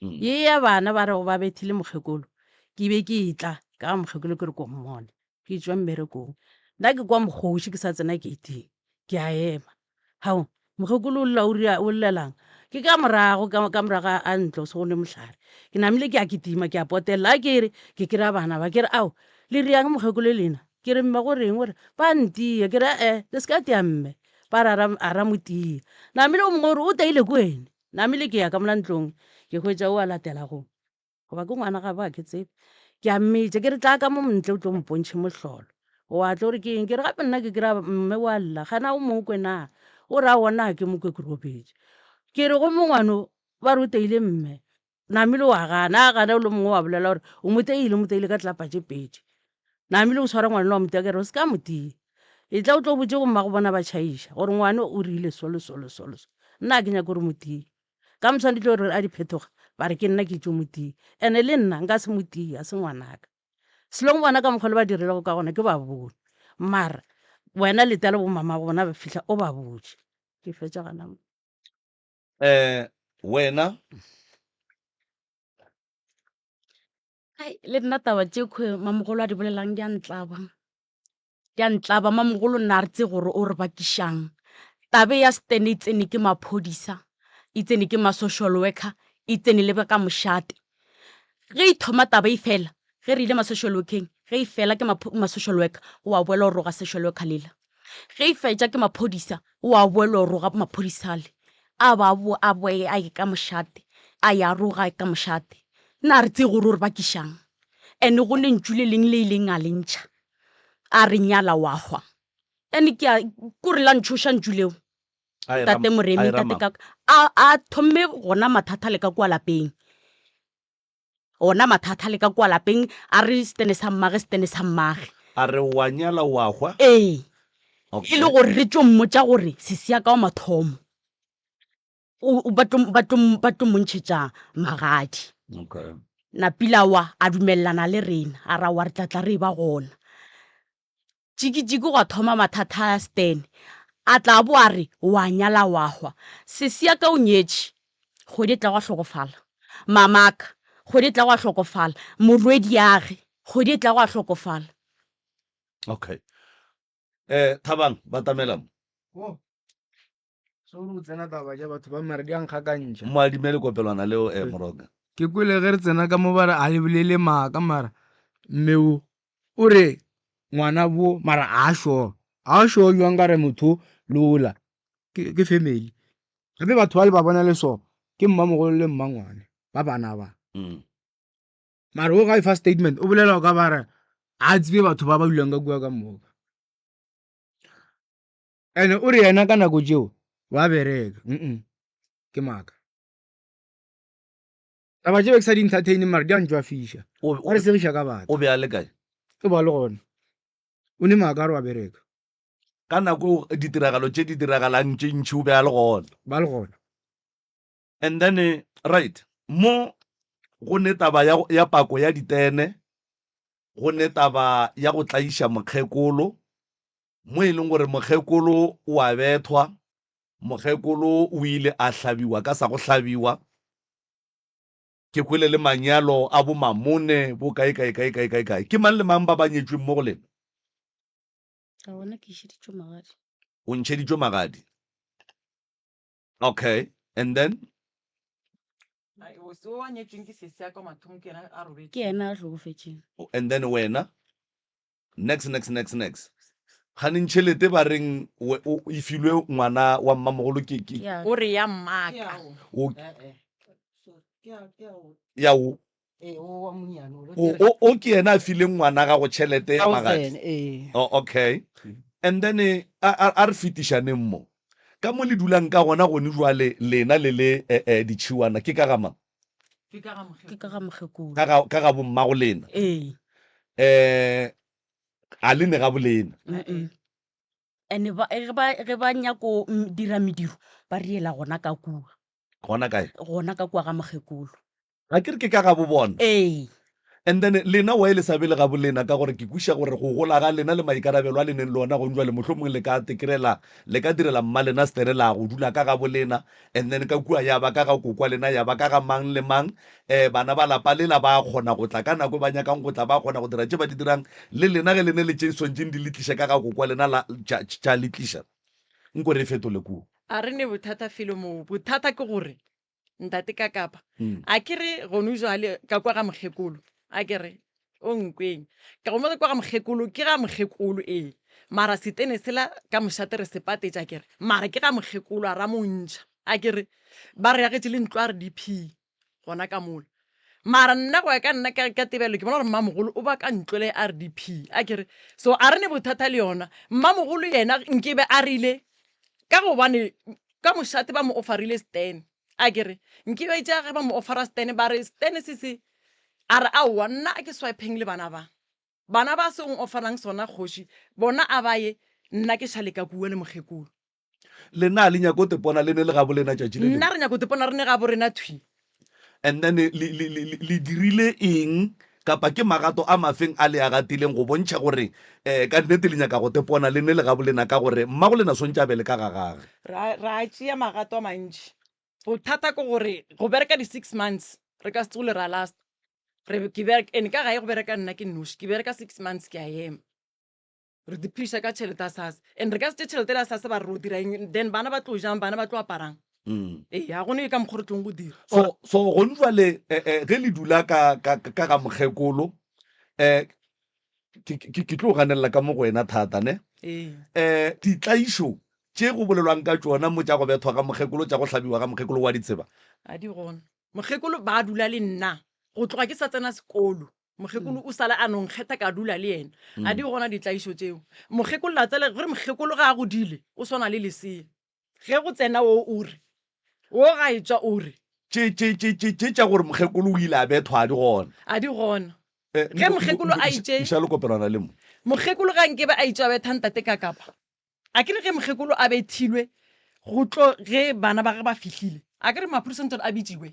S14: Ye ya bana ba rego ba bethile mokgekolo, ke be ke etla ka ga mokgekolo ke re ko mmone, ke tšwa mmerekong. Nna ke kwa mokgoši ke sa tsena gate-ing, ke a ema. Hao, mokgekolo o lla o ria o llelang? Ke ka morago ka ka morago a ntlo se go ne mohlare. Ke namile ke a kitima ke a potella, a ke re ke kry-a bana ba ke re ao le riang mokgekolo lena? Ke re mme go reng? O re ba ntia. Ke re e-e le se ka tia mme. Ba re a ra mo tia. Namile o mongwe o re o teile ko wene. Namile ke ya ka mola ntlong ke hwetša o a latelago goba ke ngwana gabo ga ke tsebe. Ke a mmitša ke re tla ka mo ntle o tlo mpontšhe mohlolo. O a tla o re ke eng? Ke re gape nna ke kry-a mme o a lla gana o mo kwe na? O re aowa nna ga ke mo kwe ke robetše. Ke re gomme ngwano ba re o teile mme. Namile o a gana, a gana o le mongwe wa bolela gore o mo teile, o mo teile ka tlelapa tše pedi. Namile o swara ngwana wa mo tia, ke re o se ka mo tia. E tla o tlo botše bommago bona ba tšhaiša gore ngwana o rile so le so le so le so. Nna ga ke nyake gore o mo tie. Ka moswane di tlo re a di phetoga ba re ke nna ke tšo mo tia. Ene le nna nka se mo tie, ga se ngwanaka. Selong bona ka mokgwa le ba dirilego ka gona ke ba bone. Mara wena letela bomamago bona ba fihla o ba botše. Ke fetša gona mo.
S1: Eh, wena?
S16: Ai, le nna taba tše khwe mamogolo a di bolelang di a ntlaba. Di a ntlaba, mamogolo nna a re tse gore o re bakišang. Tabe ya Stan e tsene ke maphodisa, e tsene ke ma-social worker, e tsene le ka mošate. Ge e thoma taba e fela, ge re ile ma-social workeng, ge e fela ke ma-social worker, o a boela o roga social worker lela. Ge e fetša ke maphodisa, o a boela o roga maphodisa ale. A ba a boa a boe a ye ka mošate, a ya roga ka mošate. Nna a re tsebe gore o re bakišang. And-e go lentšu le leng le ileng a le ntšha, a re nyala wa hwa. And-e ke a, kore la ntšhoša ntšu leo. Ntate Moremi, ntate ka, a, a thomme gona mathata le ka kua lapeng. Ona mathata le ka kua lapeng, a re setene sa mmage, setene sa mmage.
S1: A re wa nyala wa hwa?
S16: Ee. E le gore re tšo mmotša gore sesi ya ka wa mathomo o, ba tlo, ba tlo, ba tlo mo ntšhetša magadi.
S1: Okay.
S16: Napila wa a dumelelana le rena, a ra wa re tla tla re e ba gona. Tšikitšiki gwa thoma mathata a Stan. A tla bo a re wa nyala wa hwa. Sesi ya ka o nyetše, kgwedi e tlago a hlokofala. Mamaka, kgwedi e tlago a hlokofala. Morwediage, kgwedi e tlago a hlokofala.
S1: Okay. Eh, Thabang, batamela mo.
S17: Oh. So o tsena taba tša batho ba mare di a nkgakantšha.
S1: Mo adime lekopelwana leo eh, Moroka.
S17: Ke kwele ge re tsena ka mo ba re a le bolele maaka mara mme o o re ngwana bo mara a sure a sure jwang ka re motho lola ke ke family gape batho ba le ba bona le so ke mmamogolo le mmangwane ba bana ba
S1: mm.
S17: mara o ga e fa statement o bolela o ka ba re a tsebe batho ba ba dulang ka kua ka moka ene o re yena ka nako tšeo wa bereka mm ke maaka Taba tše be ke sa di entertain mara di a ntšwafiša. Ba re segiša ka batho.
S1: O be a le kae?
S17: O ba le gona. O ne maaka a re wa bereka.
S1: Ka nako eo ditiragalo tše di diragalang tše ntši o be a le gona.
S17: Ba le gona.
S1: And then right mo go ne taba ya, ya pako ya ditene, go ne taba ya go tlaiša mokgekolo, mo e leng gore mokgekolo o a bethwa, Mokgekolo o ile a hlabiwa ka sa go hlabiwa. Ke kwele le manyalo a bo Mamone, bo kae kae kae kae kae kae. Ke mang le mang ba ba nyetšweng mo go lena?
S16: Ka bona ke išeditšwe magadi.
S1: O ntšheditšwe magadi. Okay, and then?
S15: O a nyetšweng ke sesi ya ka mathomo ke yena a robetšeng.
S16: Ke yena a hlokofetšeng.
S1: And then wena? Nex nex nex nex. Kganeng tšhelete ba reng e filwe ngwana wa mmamogolo ke ke
S15: O re ya mmaka.
S1: O ya o o o o ke yena a fileng ngwana gago tšhelete ya magadi. Oh, okay. And then eh, a a a re fetišaneng mo. Ka mo le dulang ka gona gone jwale lena le le eh, eh, ditšhiwana ke ka ga mang?
S15: Ke ka ga mokgekolo.
S16: Ke ka ga mokgekolo.
S1: Ka ga, ka ga bommago lena?
S16: Ee.
S1: Eh, a le ne ga bolena?
S16: Mm-mm. And ba, ge ba, ge ba nyako mm, dira mediro, ba riela gona ka kua.
S1: Gona kae?
S16: Gona ka kua ga mokgekolo.
S1: Ga ke re ke ka ga bo bona?
S16: Ee.
S1: And then lena why le sa be le ga bolena ka gore ke kwiša gore go gola ga lena le maikarabelo a le neng le ona gong jwale mohlomongwe le ka tekerela le ka direla mma lena stere la go dula ka ga bolena and then ka kua ya ba ka ga kokwa lena ya ba ka ga mang le mang um bana ba lapa lela ba kgona go tla ka nako e ba nyakang go tla ba kgona go dira tše ba di dirang le lena ge le ne le tše swantšeng di le tliša ka ga kokwa lena la tša tša le tliša nko re e fetole kua.
S15: A re ne bothata felo moo bothata ke gore Ntate Kakapa,
S1: Mm.
S15: a ke re gonu jwale ka kwa ga mokgekolo, a ke re o nkweng. Ka go kwa ga mokgekolo, ke ga mokgekolo ee. Mara setene sela ka mošate re se patetše a ke re. Mara ke ga mokgekolo a ra mo ntšha, a ke re. Ba re agetše le ntlo a re DP gona ka mola. Mara nna go ya ka nna ka, ka tebelelo ke bona gore mmamogolo o ba ka ntlo le RDP, a ke re. So a re ne bothata le yona. Mmamogolo yena nkebe a rile ka gobane ka mošate ba mo offerile stand a ke re nke ba itša ge ba mo offera stand ba re stand se se a re aowa nna a ke swipeng le bana ba bana ba se ong offerang sona kgoši bona a ba ye nna ke šale ka kua le mokgekolo.
S1: Lena le nyako tepona le ne le gabo lena tšatši le
S15: lengwe? Nna re nyako tepona re ne gabo rena thwi.
S1: And then le, le, le, le dirile eng kapa ke magato a mafeng a le a gatileng go bontšha gore um ka nnete le nyaka go tepona le ne le gabo lena ka gore mmago lena swantše a be le ka ga gage?
S15: Ra, ra tšea magato a mantši. Bothata ke gore go bereka di-six months re ka se tsogole ra lasta. Re, ke bereka, and ka gae go bereka nna ke nnoši, ke bereka six months ke a ema. Re di phediša ka tšhelete ya SASSA and re ka se tše tšhelete ya SASSA ba re ro dira eng then bana ba tlo jang bana ba tlo aparang
S1: Mm.
S15: ee ga gone ka mokgwa re tlong go dira
S1: So so gone jwale eh, eh, ge le dula ka ka ka ga mokgekolo eh ke ke ke tlo ganelela ka mo go wena thata ne
S15: ee
S1: eh ditlaišo tše go bolelwang ka tšona mo tša go bethwa ga mokgekolo tša go hlabiwa ga mokgekolo wa di tseba
S15: a di gona mokgekolo ba dula le nna go tloga ke sa tsena sekolo Mokgekolo o sala a no nkgetha ka dula le yena. A di gona ditlaišo tšeo. Mokgekolo la tsela gore mokgekolo ga a godile o swana le lesea. Ge go tsena wo o re, wo ga e tšwa o re.
S1: Tše tše tše tše tše tša gore mokgekolo o ile a bethwa a di gona.
S15: A di gona. Ge mokgekolo a itše.
S1: Iša lekopelwana le mo.
S15: Mokgekolo ga nkebe a itše a betha ntate ka kapa. A ke re ge mokgekolo a bethilwe go tlo ge bana ba gagwe ba fihlile, a ke re maphodisa ntse a bitšiwe.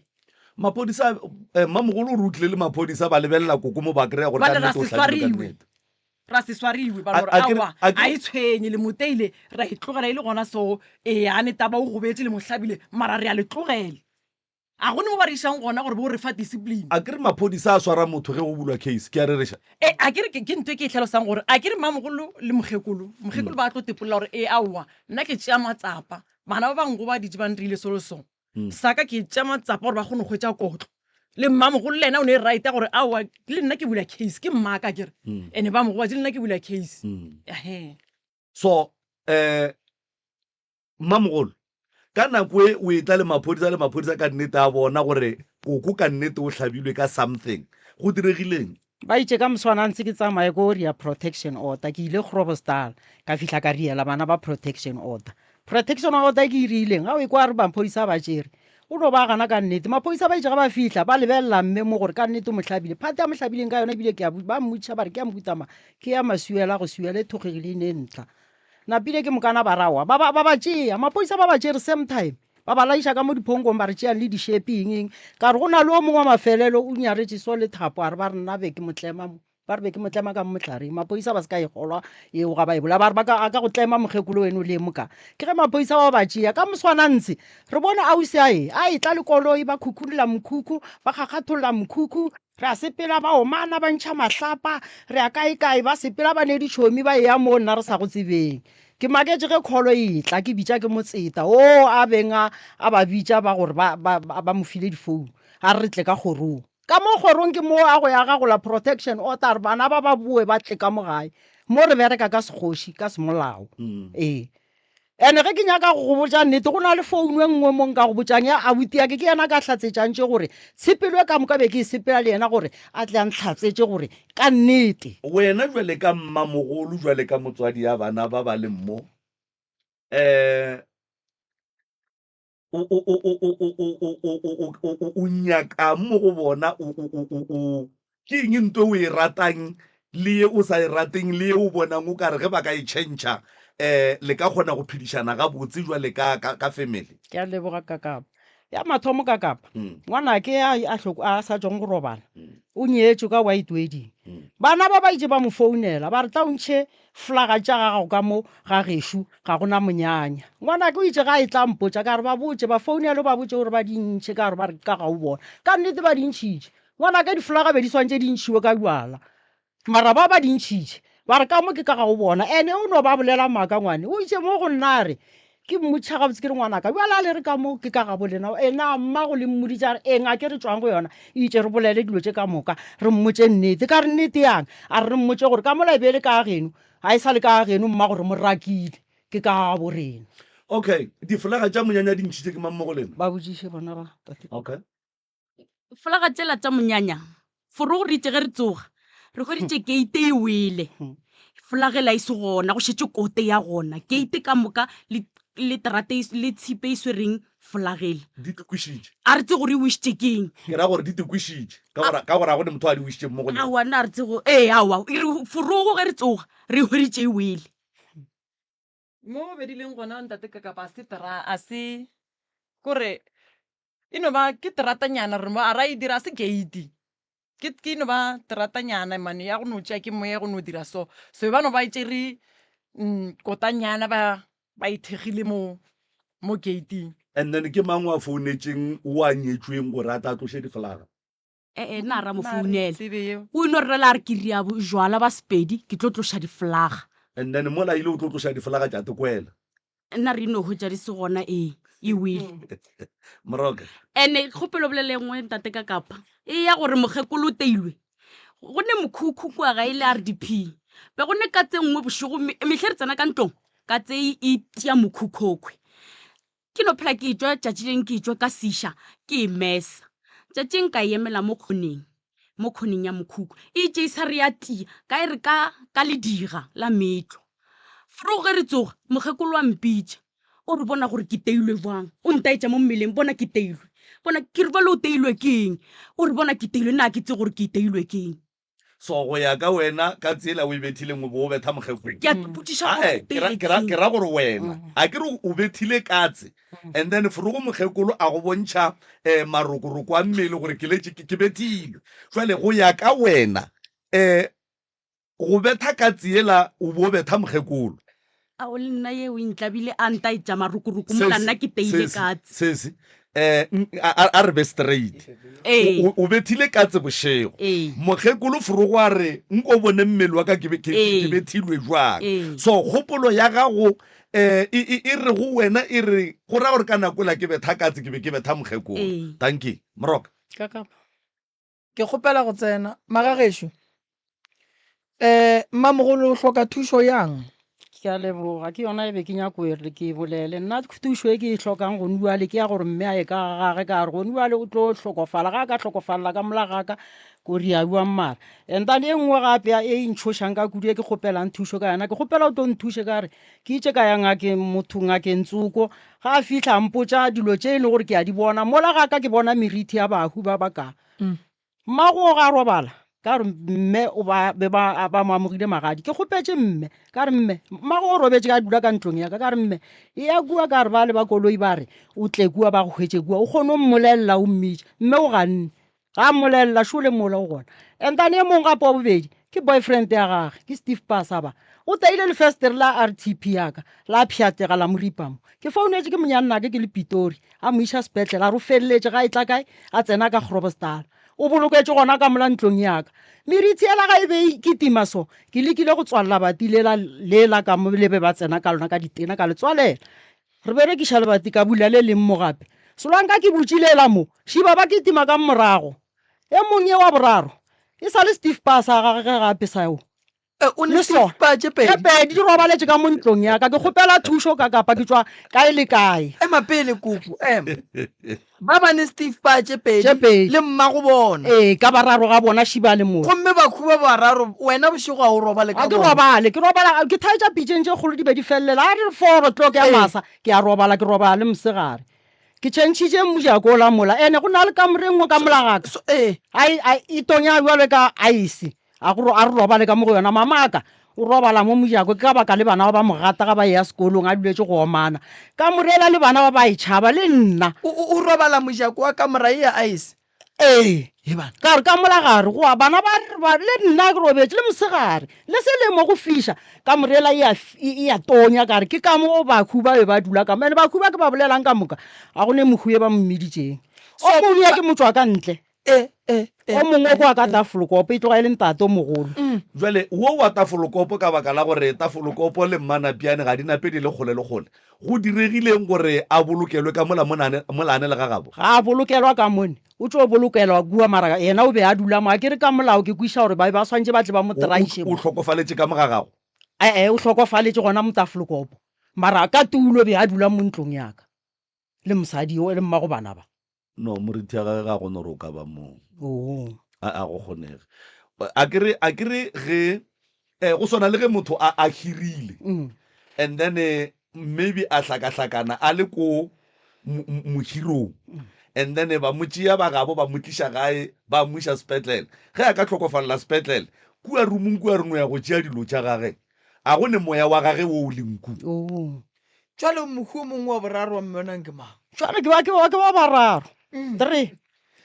S1: Maphodisa, eh, mmamogolo o re o tlile le maphodisa ba lebelela koko mo ba kry-a gore ka
S15: Bale ra
S1: nnete o
S15: se
S1: hlabilwe ka
S15: swariwe.
S1: nnete.
S15: Ra se swariwe ba
S1: A-
S15: gore
S1: a ke re-
S15: aowa
S1: a ke
S15: a
S1: re-
S15: e tshwenye le moteile ra e tlogela e le gona so ee ane taba o gobetše le mo hlabile mara re a le tlogela. A go ne mo ba re išang gona gore bo re fa discipline.
S1: A ke re maphodisa a swara motho ge go bulwa case, ke a rereša.
S15: E, a ke re ke ntho e ke e hlalosang gore a ke re mmamogolo le mokgekolo, mokgekolo ba tlo tepolla gore ee aowa nna ke tšea matsapa, bana ba ba nkgobaditše ba ntirile so le so, sa ka ke tšea matsapa gore ba kgone go hwetša kotlo. Le mmamogolo le yena o ne right ya gore aowa le nna ke bula case, ke mmaka ke re, ene ba mo gobaditše le nna ke bula case. Ahee.
S1: So, eh, Mmamogolo, ka nako e o etla le maphodisa le maphodisa ka nnete a bona gore koko ka nnete o hlabilwe ka something. Go diregileng?
S13: Ba itše ka moswana ntse ke tsamaye ko ria protection order ke ile Groblersdal ka fihla ka riela bana ba protection order. Protection order e ke e riileng ga o ekwa a re maphodisa a ba tšere o no ba gana ka nnete. Maphodisa ba itše ga ba fihla ba lebelela mme mo gore ka nnete o mo hlabile. Phate a mo hlabiling ka yona ebile ke a ba mmotšiša ba re ke ya mohuta mang ke ya masuela go suela e thokgegile e ne ntla. Napile ke mokana ba rawa ba ba ba ba tšea maphodisa ba ba tšere same time ba ba laiša ka mo diphongkong ba re tšeang le dišepi eng eng ka re go na le o mongwe wa mafelelo o nyaretše so le thapo a re ba re nna be ke motlema mo ba re be ke motlema ka mo mohlareng maphodisa ba se ka e kgolwa eo ga ba e bola ba re ba ka a ka go tlema mokgekolo weno le moka ke ge maphodisa ba ba tšea ka moswana ntshe re bone ausi a e a e tla le koloi ba khukhulla mokhukhu ba kgakgatholla mokhukhu Re a sepela ba omana ba ntšha mahlapa, re ya kaekae ba sepela ba ne ditšhomi ba eya moo nna re sa go tsebeng. Ke maketše ge kholo e etla ke bitša ke motseta oo a beng a a ba bitša ba gore ba, ba, ba, ba mo file difounu a re re tle ka kgorong. Ka mo kgorong ke moo a go ya gagola protection order a re bana ba ba boe ba tle ka mo gae mo re bereka ka sekgoši ka semolao. Ee. Ene ge ke nyaka go go botša nnete, go na le founu e nngwe mo nka go botšang ya abuti ya ke, ke yena a ka hlatsetšang tše gore tshepelo e ka moka be ke e sepela le yena gore a tle a ntlhatsetše gore ka nnete.
S1: Wena jwale ka mmamogolo, jwale ka motswadi ya bana ba ba leng mo, um. O, o, o, o, o, o, o, o, o, o, o, o nyakang mo go bona? O, o, o, o, o, ke eng nto o e ratang le ye o sa e rateng le ye o bonang o ka re ge ba ka e tšhentšha um le ka kgona go phedišana gabotse jwale ka, ka, ka family?
S13: Ke a leboga Kakapa. Ya mathomo Kakapa, ngwanake a, a hloko, a sa tšwang go robala, o nyetšwe ka white wedding. Bana ba ba itše ba mo founela ba re tla o ntšhe Flaga tša gago ka mo ga gešo ga go na monyanya. Ngwanake o itše ga a etla a mpotša, ka re ba botše, ba founele o ba botše gore ba di ntšhe, ka gore ba re ka ga o bona. Ka nnete ba di ntšhitše. Ngwanake diflaga be di swantše di ntšhiwe ka bjala, mara ba ba di ntšhitše. Ba re ka mo ke ka ga o bona. Ene o no ba bolela maaka ngwane. O itše mo go nna a re, Ke mmotšiša gabotse ke re, Ngwanaka, bjale a le re ka mo ke ka gabo lena? E na mmago le mmoditše a re, Eng a ke re tšwang go yona? E itše re bolele dilo tše ka moka, re mmotše nnete. Ka re, Nnete yang? A re re mmotše gore ka mola e be e le ka ga geno, ga e sa le ka ga geno, mmago re mo rakile, ke ka ga gabo rena.
S1: Okay, difolaga tša monyanya di ntšhitše ke mang mo go lena?
S13: Ba botšiše bona ba, tate.
S1: Okay.
S16: Folaga tšela tša monyanya forogo re itše ge re tsoga re hweditše keite e wele folagela e se gona go šetše kote ya gona keite ka moka le le terate e le tshipe e swereng folagela
S1: di te kwišitše
S16: a re tse gore e wišitše keng
S1: ke ra gore di te kwišitše ka gore ka gore ga go ne motho a di wišitšeng mo go lena
S16: aowa nna a re tse go ee aowa e re forogo ge re tsoga re hweditše e wele
S15: Mo bedileng gona ntate Kakapa a se tera a se kore e no ba ke teratanyana re mo a ra e dira a se gate ke ke no ba teratanyana mane ya go no tšea ke moya go no dira so so ba no ba tšere kotanyana ba ba e thekgile mo mo gate-ing.
S1: And then ke mang o a founetšeng o a nyetšweng gore a tla tloše difolaga?
S16: Ee, nna ra mo founela. O ino rela a re ke ria bojwala ba Sepedi ke tlo tloša difolaga.
S1: And then mola ile o tlo tloša difolaga tša tekwela.
S16: Nna re ino hwetša di se gona ee e wele.
S1: Moroka.
S16: Ene kgopelo bolele nngwe ntate ka kapa e ya gore mokgekolo o teilwe. Go ne mokhukhu kua ga e le RDP. Be go ne ka tse nngwe bošego mehle re tsena ka ntlong ka tse e tia mokhukhokhwe. Ke no phela ke etšwa tšatši leng ke etšwa ka siša ke e mesa. Tšatšing ka e emela mo khoneng, mo khoneng ya mokhukhu. E itše e sa re ya tia, ka e re ka ka ledira la metlo. Fro ge re tsoga, mokgekolo wa mpitša. O re bona gore ke teilwe bjang. O ntaetša mo mmeleng, bona ke teilwe. Bona ke re bjale o teilwe ke eng? O re bona ke teilwe, nna ga ke tsebe gore ke teilwe ke eng.
S1: So go ya ka wena ka tsela o e bethileng o bo o betha mokgekolo.
S16: Ke a ipotšiša gore
S1: Ae, ke ra, ke ra, ke ra gore wena a ke re o bethile katse and then forogo mokgekolo a go bontšha um marokoroko a mmele gore ke letše ke bethilwe. Jwale go ya ka wena um go betha katse yela o bo o betha mokgekolo.
S16: Ao le nna ye o intlabile a ntaetša marukuruku mola nna ke teile katse.
S1: Sesi, um a re be straight.
S16: Ee.
S1: O bethile katse bošego.
S16: Ee.
S1: Mokgekolo Forogo a re nko bone mmele wa ka ke bethilwe jwang. So kgopolo ya gago um e re go wena e re go ra gore ka nako la ke betha katse ke be ke betha mokgekolo. Dankie. Moroka.
S2: Ke kgopela go tsena. Magagešo, eh, mmamogolo o hloka thušo yang?
S13: Ke a leboga, ke yona e be ke nyako e re ke e bolele. Nna thušo e ke e hlokang gone bjale ke ya gore mme a ye ka ga gage, ka gore gone bjale o tlo hlokofala. Ga a ka hlokofalela ka mola ga ka, ko re ya bjang mara. And then e nngwe gape e ntšhošang ka kudu e ke kgopelang thušo ka yona, ke kgopela o tlo nthuše ka re ke itše ka ya ngakeng, motho ngakeng tsoko, Ga a fihla a mpotša dilo tše e le gore ke a di bona. Mola ga ka ke bona merithi ya bahu ba ba ka. Mmago ga a robala, ka gore mme o ba be ba ba mo amogile magadi. Ke kgopetše mme, ka re mme, mmago o robetše ka dula ka ntlong ya ka, ka re mme, eya kua ka re ba le ba koloi ba re o tle kua ba go hwetše kua, o kgone go mmolelela o mmitše. Mme o ganne. Ga a mmolelela, šole mola o gona. And then e mongwe gape wa bobedi ke boyfriend ya gage, ke Steve Pasa ba. O teile lefestere la RTP ya ka, la pšhatlega la mo ripa mo. Ke founetše ke monyannake ke le Pitori, a mo iša sepetlele, a re o feleletše ga e tla kae, a tsena ka Groblersdal. O boloketšwe gona ka mola ntlong ya ka. Merithi yela ga e be e kitima so, ke lekile go tswalela bati lela lela ka mo le be ba tsena ka lona ka ditena, ka le tswalela. Re berekiša lebati ka bula le leng mo gape. Solanka ke butše lela mo, šiba ba kitima ka morago. E mong ye wa boraro, e sa le Steve Pa sa gage ge gape sa eo.
S2: O ne Steve Pa tše pedi?
S13: Tše pedi di robaletše ka mo ntlong ya ka. Ke kgopela thušo ka kapa ke tšwa kae le kae.
S2: Ema pele koko, ema. Ba ba ne Steve Pa tše pedi,
S13: Tše pedi.
S2: le mmago bona.
S13: Ee, ka bararo ga bona Šiba le Mola.
S2: Gomme bakhu ba bararo, wena bošego ga o robale
S13: Ga
S2: ka
S13: ke
S2: bona.
S13: robale, ke robala, ke thaetša pitšeng tše kgolo di be di felelela. A re four o'clock ya
S2: Ee.
S13: masa, ke a robala, ke robala le mosegare. Ke tšhentšhitše mojako ola mola. Ene go na le kamore e nngwe ka mola ga ka. Ai, ai, e tonya bjalo ka aese. A go, a re robale ka mo go yona. Mamaka o robala mo mojako, ke ka baka le bana ba ba mo gata ga ba eya sekolong, a duletše go omana. Kamore ela le bana ba ba e tšhaba, le nna.
S2: O, o, o robala mojako wa kamora ye ya aese?
S13: Ee, ka gore ka mola gare goa bana ba, ba, le nna ke robetše le mosegare, le selemo go fiša, kamore ela e a, e a tonya, ka re ke ka mo bakhu ba be ba dula ka mo. And bakhu ba ke ba bolelang ka moka, ga go ne mohu e ba mo mmiditšeng. O mongwe ke motšwa ka ntle, o mongwe kwa ka Tafolokopo, e tloga e le ntate o mogolo.
S1: Jwale wo wa Tafolokopo, ka baka la gore Tafolokopo le Mmanapiane ga di nape di le kgole le kgole, Go diregileng gore a bolokelwe ka mola mola a ne le ga gabo?
S13: Ga a bolokelwa ka mone, o tšo bolokelwa kua, mara yena o be a dula mo. A ke re ka molao ke kwiša gore ba be ba swantše ba tle ba mo traiše
S1: mo. O hlokofaletše ka mo ga gago?
S13: E-e, o hlokofaletše gona mo Tafelkopo, mara ka tulo be a dula mo ntlong ya ka le mosadi yo le mmago bana ba.
S1: No, morithi ya gage ga go no re o ka ba moo.
S13: Oo.
S1: A a go kgonege. A ke re, a ke re ge eh, go swana le ge motho a a hirile mm. and then eh, maybe a hlakahlakana a le ko mohirong mm. and then eh, ba mo tšea ba gabo ba mo tliša gae ba mo iša sepetlele ge a ka hlokofalela sepetlele kua rumong kua re no ya go tšea dilo tša gage a go ne moya wa gage wo o leng ku
S13: oh.
S2: Jwale mohu o mongwe wa boraro wa mmonang ke mang?
S13: Jwale ke ba ke ba ke ba bararo. Three.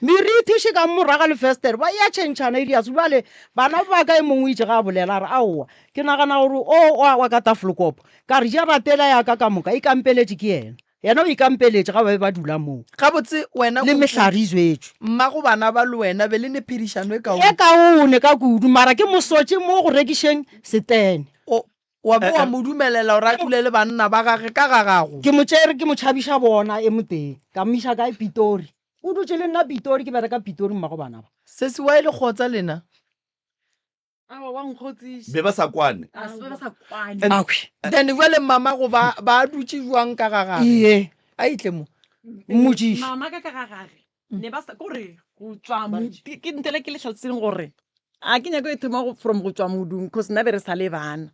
S13: Merithi še ka moraga lefestere ba ya tšhentšhana Elias bjale bana ba ka e mongwe itše ga a bolela a re aowa ke nagana gore o wa wa ka Tafelkop ka re jaratela ya ka ka moka e kampeletše ke yena yena o ikampeletše ga ba be ba dula moo
S2: Gabotse wena
S13: le mehlare e jwetšwe.
S2: Mmago bana ba le wena be le ne phedišano e kaone.
S13: E kaone ka kudu mara ke mosotše mo go rekišeng setene.
S2: O Wa be wa mo dumelela gore a dule le banna ba gage ka ga gago?
S13: Ke mo tšere ke mo tšhabiša bona e motee, ka mo iša kae? Pitori. O dutše le nna Pitori, ke bereka Pitori mmago bana ba.
S2: Sesi wa e le kgotsa lena?
S15: Aowa, wa nkgotsiša.
S1: Be ba sa kwane.
S15: A se be ba sa kwane.
S2: Akhwi. Then jwale mama go ba ba dutše jwang ka ga gage?
S13: Iye.
S2: A itle mo.
S13: Mmotšiše.
S15: Mama ka ka ga gage. Ne ba sa kore go tswa mo ke ntele ke le tlhalositseng gore a ke nyako e thoma go from go tswa modung cause nna be re sa le bana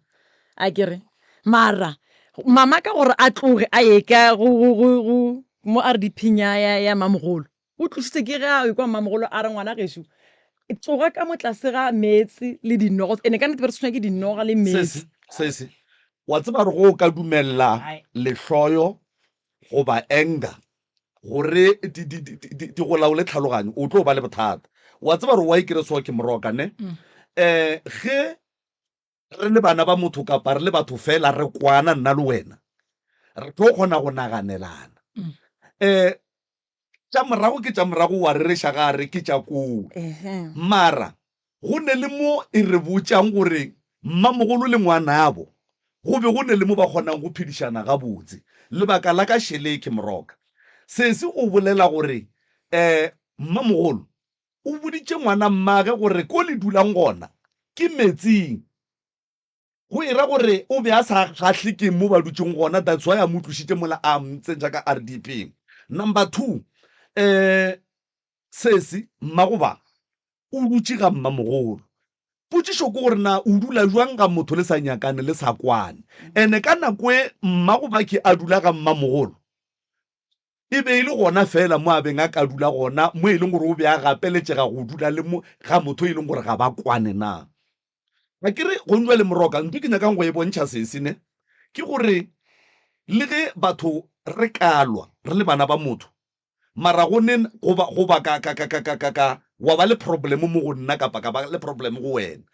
S15: a ke re mara mama ka gore a tloge a ye ka go go go go mo a re diphinya ya ya mamogolo o tlositse ke ge a ekwa mamogolo a re ngwana gešo tsoga ka mo tlase ga meetse le dinoga ene ka nnete be re tshwenya ke dinoga le meetse.
S1: Sesi, sesi, wa tseba gore go o ka dumelela lehloyo goba anger gore di, di, di, di, di go laole tlhaloganyo, o tlo ba le bothata. Wa tseba gore why ke re so ke moroka, ne? Mm. Eh, ge re le bana ba motho kapa re le batho fela re kwana nna le wena, re tlo kgona go naganelana. Mm. Eh, tša morago ke tša morago wa rereša ga re ke tša koo. Mara Go ne le mo e re botšang gore mmamogolo le ngwanabo go be go ne le mo ba kgonang go phedišana gabotse. Lebaka la ka šele ke Moroka. Sesi o bolela gore um mmamogolo o boditše ngwana mmage gore ko le dulang gona ke metsing. Go e ra gore o be a sa kgahle ke mo ba dutšeng gona that's why a mo tlošitše mola a mtsentša ka RDP. Number 2 um sesi mmagoba o dutše ga mmamogolo. Potšišo ke gore na o dula jwang ga motho le sa nyakane le sa kwane. Ene ka nako e mmagobakhe a dula ga mmamogolo e be e le gona fela mo a beng a ka dula gona mo e leng gore o be a gapeletšega go dula le mo ga motho e leng gore ga ba kwane na. Ga ke re gong jwale Moroka, ntho ke nyakang go e bontšha sesi ne ke gore le ge batho re ka lwa re le bana ba motho mara go ne goba goba ka ka ka ka ka ka ka wa ba le problem mo go nna kapa ka ba le problem go wena.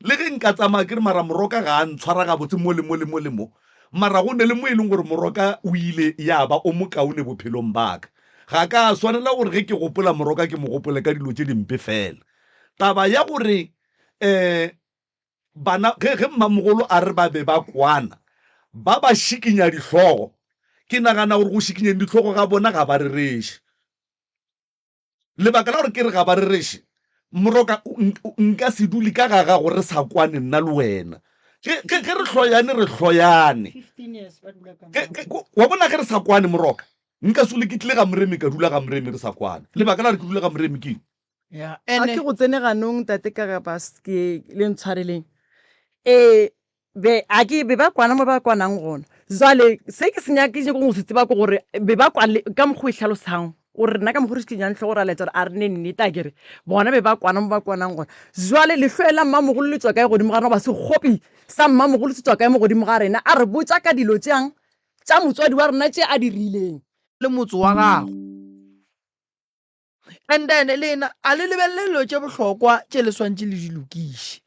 S1: Le ge nka tsamaya ke re mara Moroka ga a ntshwara gabotse mo le mo le mo le mo, mara go ne le mo e leng gore Moroka o ile ya ba o mokaone bophelong ba ka. Ga ka swanela gore ge ke gopola Moroka ke mo gopole ka dilo tše dimpe fela. Taba ya gore um bana ge ge mmamogolo a re ba be ba kwana ba ba šikinya dihlogo, ke nagana gore go šikinyeng dihlogo ga bona ga ba rereše. Lebaka la gore ke re ga ba rereše, Moroka, nka se dule ka ga gago re sa kwane nna le wena. Ge, ge, ge re hloyane, re hloyane. Ge, ge, wa bona ge re sa kwane, Moroka, nka se dule ke tlile ga Moremi ka dula ga Moremi re sa kwane. Lebaka la gore ke dule ga Moremi ke eng?
S2: Ya,
S15: A
S2: ene
S15: ke go tsene ganong ntate ka ga ba ke le ntshwareleng. Ee, be a ke be ba kwana mo ba kwanang gona. Jwale se ke se nyakilego go se tseba ke gore be ba kwa le ka mokgwa o e hlalosang gore nna ka mokgwa re šikinyang hlogo ra laetša gore a re ne nnete a kere bona be ba kwana mo ba kwanang gona. Jwale lehloyo la mmamogolo le tšwa kae godimo ga rena goba sekgopi sa mmamogolo se tšwa kae mo godimo ga rena a re botša ka dilo tšeang tša motswadi wa rena tše a di rileng.
S2: Le motse wa gago. And then lena a le lebelele dilo tše bohlokwa tše le swantše le di lokiše.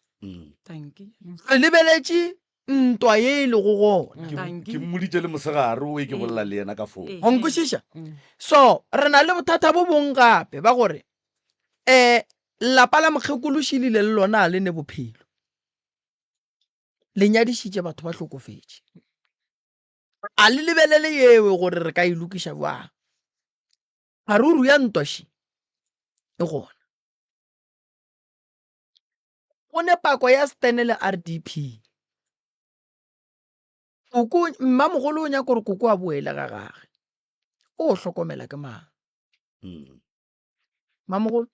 S2: Re lebeletše ntwa ye e lego gona.
S1: Ke mmoditše le mosegare o e ke bolela le yena ka phone.
S2: Go nkwešiša? So re na le bothata bo bong gape ba gore um lapa la mokgekolo šilile le lona a le ne bophelo. Le nyadišitše batho ba hlokofetše. A le lebelele yeo gore re ka e lokiša bjang. Kgaruru ya ntwa še e gona. Go ne pako ya Stene le RDP. Koko, mmamogolo o nyaka gore koko a boele ga gage. O hlokomela ke mang? Mmamogolo?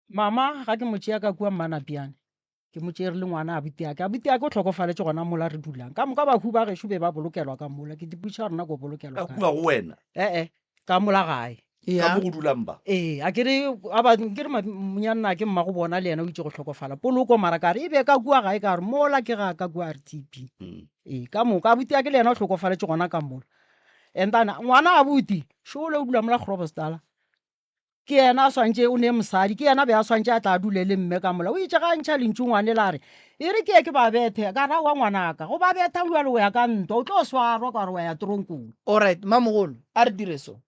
S13: Mama ga ke mo tšea ka kua Mmanapiane, ke mo tšere le ngwana abutiake. Abutiake o hlokofaletše gona mola re dulang. Ka moka bahu ba gešo be ba bolokelwa ka mola. Ke dipotšiša gore na ko bolokelwa
S1: Ka
S13: kae.
S1: kua go wena?
S13: E-e, ka mola gae.
S1: Ka mo go dulang ba?
S13: Ee, a ke re, a ba, ke re monyanna ke mmago bona le yena o itše go hlokofala. Poloko mara ka re e be ka kua gae ka re mola ke ga ka kua RTP. Ee, ka moka. Abutiake le yena o hlokofaletše gona ka mola. And then ngwana abuti, šole o dula mola Groblersdal. Ke yena a swantše, o ne mosadi, ke yena be a swantše a tla a dule le mme ka mola. O itše ga a ntšha lentšu ngwane la re, E re ke ye ke ba bethe. Ka ra, Aowa ngwanaka, go ba betha bjalo o ya ka ntwa, o tlo swarwa ka gore wa ya tronkong.
S2: Alright, Mmamogolo, a re dire so.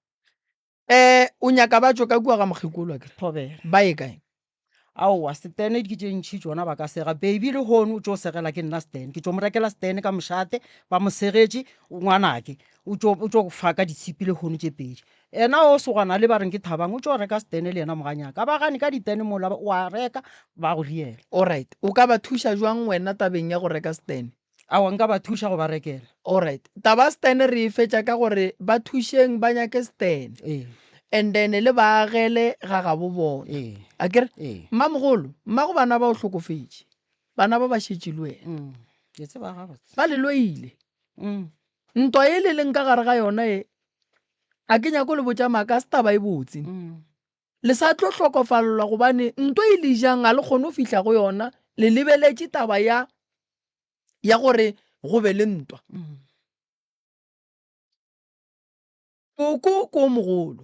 S2: Eh, o nyaka ba tšwe ka kua ga mokgekolo akere?
S13: Thobela.
S2: Ba ye kae?
S13: Aowa, setene ke tše ntši tšona ba ka sega. Baby lehono o tšo segela ke nna setene. Ke tšo mo rekela setene ka mošate, ba mo segetše, ngwanake o tšo, o tšo fa ka ditshipi lehono tše pedi. Ena o sogana le ba reng ke Thabang o tšo reka setene le yena moganyaka. Ba gane ka ditene mola, o a reka ba go riela.
S2: Alright, o ka ba thuša jwang wena tabeng ya go reka setene?
S13: Aowa, nka ba thuša go ba rekela.
S2: Alright, taba ya setene re e fetša ka gore ba thušeng ba nyake setene.
S13: Ee.
S2: And then le ba agele ga gabo bona.
S13: Ee.
S2: Akere?
S13: Ee.
S2: Mmamogolo, mmago bana ba o hlokofetše. Bana ba ba šetše le wena.
S13: Ke tseba gabotse.
S2: Ba le loile. Ntwa ye le leng ka gare ga yona ye, a ke nyake go le botša maaka, a se taba e botse. Le sa tlo hlokofalelwa gobane nto e le jang ga le kgone go fihla go yona, le lebeletše taba ya ya gore go be le ntwa. Koko ke o mogolo.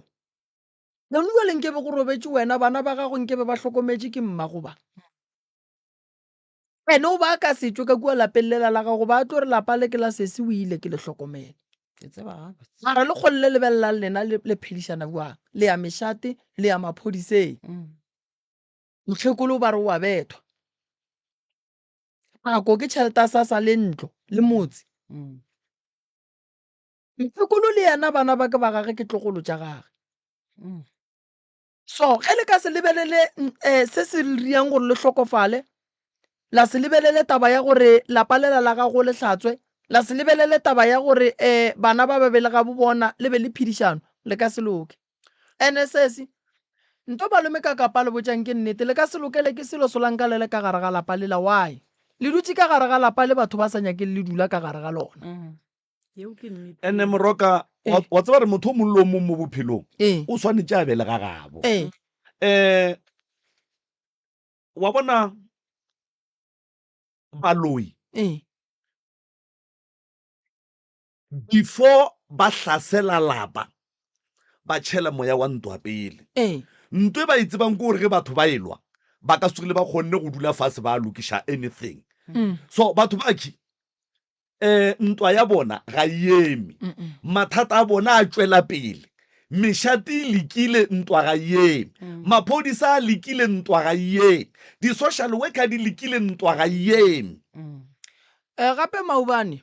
S2: Gone jwale nkebe go robetše wena, bana ba gago nkebe ba hlokometše ke mmago ba. Ene o ba ka se tšwe ka kua lapeng lela la gago, ba tlo re lapa le ke la sesi o ile ke le hlokomele.
S13: Ke tseba gabotse.
S2: Mara le kgone le lebelelang lena le, le phedišana bjang? Le ya mešate, le ya maphodiseng. Mokgekolo ba re o a bethwa. Pako ke tšhelete ya SASSA le ntlo le motse. Mokgekolo le yena bana ba ke ba gage ke tlogolo tša gage. So ge le ka se lebelele um se se riang gore le hlokofale, la se lebelele taba ya gore lapa lela la gago le hlatswe, la se lebelele taba ya gore um bana ba ba be le gabo bona le be le phedišano, le ka se loke. Ene sesi, nto malome ka kapa le botšang ke nnete, le ka se lokele ke selo solanka le le ka gare ga lapa lela. Why? Le dutše ka gare ga lapa le batho ba sa nyakeng le dula ka gare ga lona.
S3: Yeo ke nnete.
S1: Ene moroka wa
S2: Eh.
S1: wa tseba gore motho o mongwe le o mongwe mo bophelong
S2: Ee.
S1: o swanetše a be le ga gabo.
S2: Ee.
S1: Um wa bona baloi
S2: Ee.
S1: before ba hlasela lapa ba tšhela moya wa ntwa pele.
S2: Ee.
S1: Ntwa e ba e tsebang ke gore ge batho ba elwa ba ka se tsogile ba kgonne go dula fase ba lokiša anything. So batho bakhi um ntwa ya bona ga e eme, mathata a bona a tšwela pele, mešate e lekile ntwa ga e eme, maphodisa a lekile ntwa ga e eme, di-social worker di lekile ntwa ga e eme.
S2: Um gape maobane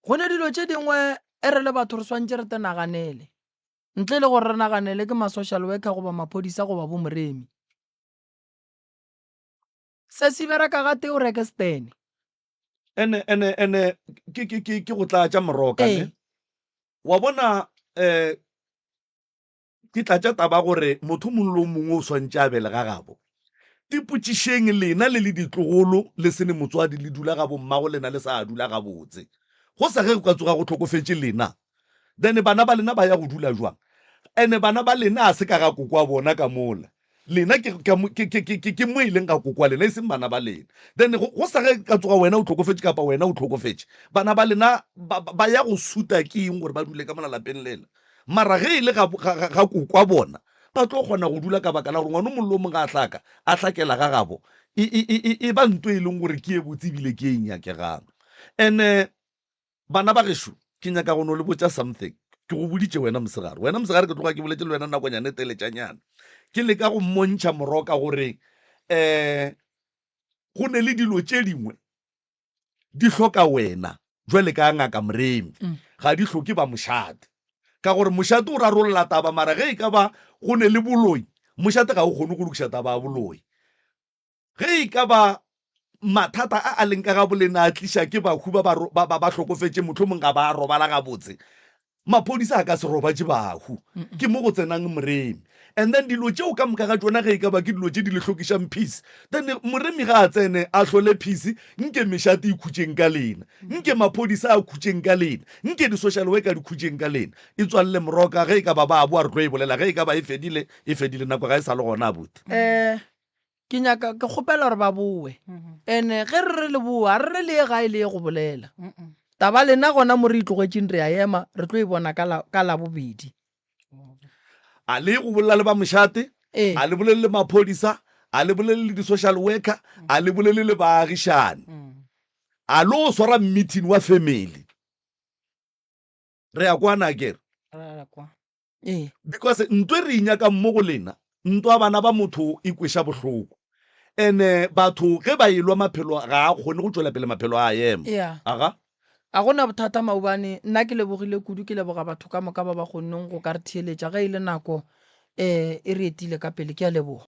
S2: go ne dilo tše dingwe e re le batho re swantše re te naganele ntle le gore re naganele ke ma-social worker goba maphodisa goba bo moremi. Se se bereka gatee o reke stene.
S1: Ene ene ene ke ke ke ke go tlatša moroka ne.
S2: Ee.
S1: Wa bona eh ke tlatša taba gore motho mongwe le o mongwe o swantše a be le ga gabo. Tipotšišeng lena le le ditlogolo le se ne motswadi le dula ga bommago lena le sa dula gabotse. Go sa ge go ka tsoga go hlokofetše lena, then bana ba lena ba ya go dula jwang? Ene bana ba lena a se ka ga koko wa bona ka mola. Lena ke, ke, ke, ke, ke, ke, ke mo e leng ga koko wa lena, e seng bana ba lena. Then go, go sa ge ka tsoga wena o hlokofetše kapa wena o hlokofetše, bana ba lena ba, ba, ba ya go suta ke eng gore ba dule ka mola lapeng lela? Mara ge e le ga, ga, ga, ga koko wa bona, ba tlo kgona go dula ka baka la gore ngwana o mongwe le o mongwe ga a hlaka, a hlakela ga gabo, e, e, e, e, e ba nto e leng gore ke ye botse ebile ke e nyakegang. Ene bana ba gešo, ke nyaka go no le botša something. Ke go boditše wena mosegare. Wena mosegare ke tloga ke boletše le wena nakonyana e teletšanyana. Ke leka go mmontšha moroka gore um go ne le dilo tše dingwe di hloka wena jwale ka ngaka Moremi. Ga di hloke ba mošate. Ka gore mošate o rarolla taba mara ge e ka ba go ne le boloi, mošate ga o kgone go lokiša taba ya boloi. Ge e ka ba mathata a a leng ka ga bolena a tliša ke bahu ba ba, ba, ba hlokofetše, mohlomong ga ba robala gabotse, maphodisa a ka se robatše bahu. Ke mo go tsenang Moremi. And then dilo tšeo ka moka ga tšona ge e ka ba ke dilo tše di le hlokišang peace, then Moremi ga a tsene a hlole peace, nke mešate e khutšeng ka lena, nke maphodisa a khutšeng ka lena, nke di-social worker di khutšeng ka lena. E tswalele moroka, ge e ka ba ba boa re tlo e bolela, ge e ka ba e fedile, e fedile, nako ga e sa le gona abuti.
S2: Eh, ke nyaka ke kgopela gore ba bowe ene ge re re le boa re re le ye gae le ye go bolela taba lena gona mo re itlogetšeng re a ema re tlo e bona ka labobedi
S1: a le go bolela le ba mošate
S2: ee.
S1: a le bolele le maphodisa a le bolele le di-social worker a le bolele le baagišane a lo swara meeting wa family re ya kwana kere
S2: Ee.
S1: Because nto e re e nyakang mo go lena, nto ya bana ba motho e kweša bohloko. And-e batho ge ba elwa maphelo ga a kgone go tšwela pele maphelo a ema.
S2: Yeah.
S1: Aga?
S2: A gona bothata maobane, nna ke lebogile kudu, ke leboga batho ka moka ba ba kgonneng go ka re theeletša ge e le nako um e re etile ka pele. Ke a leboga.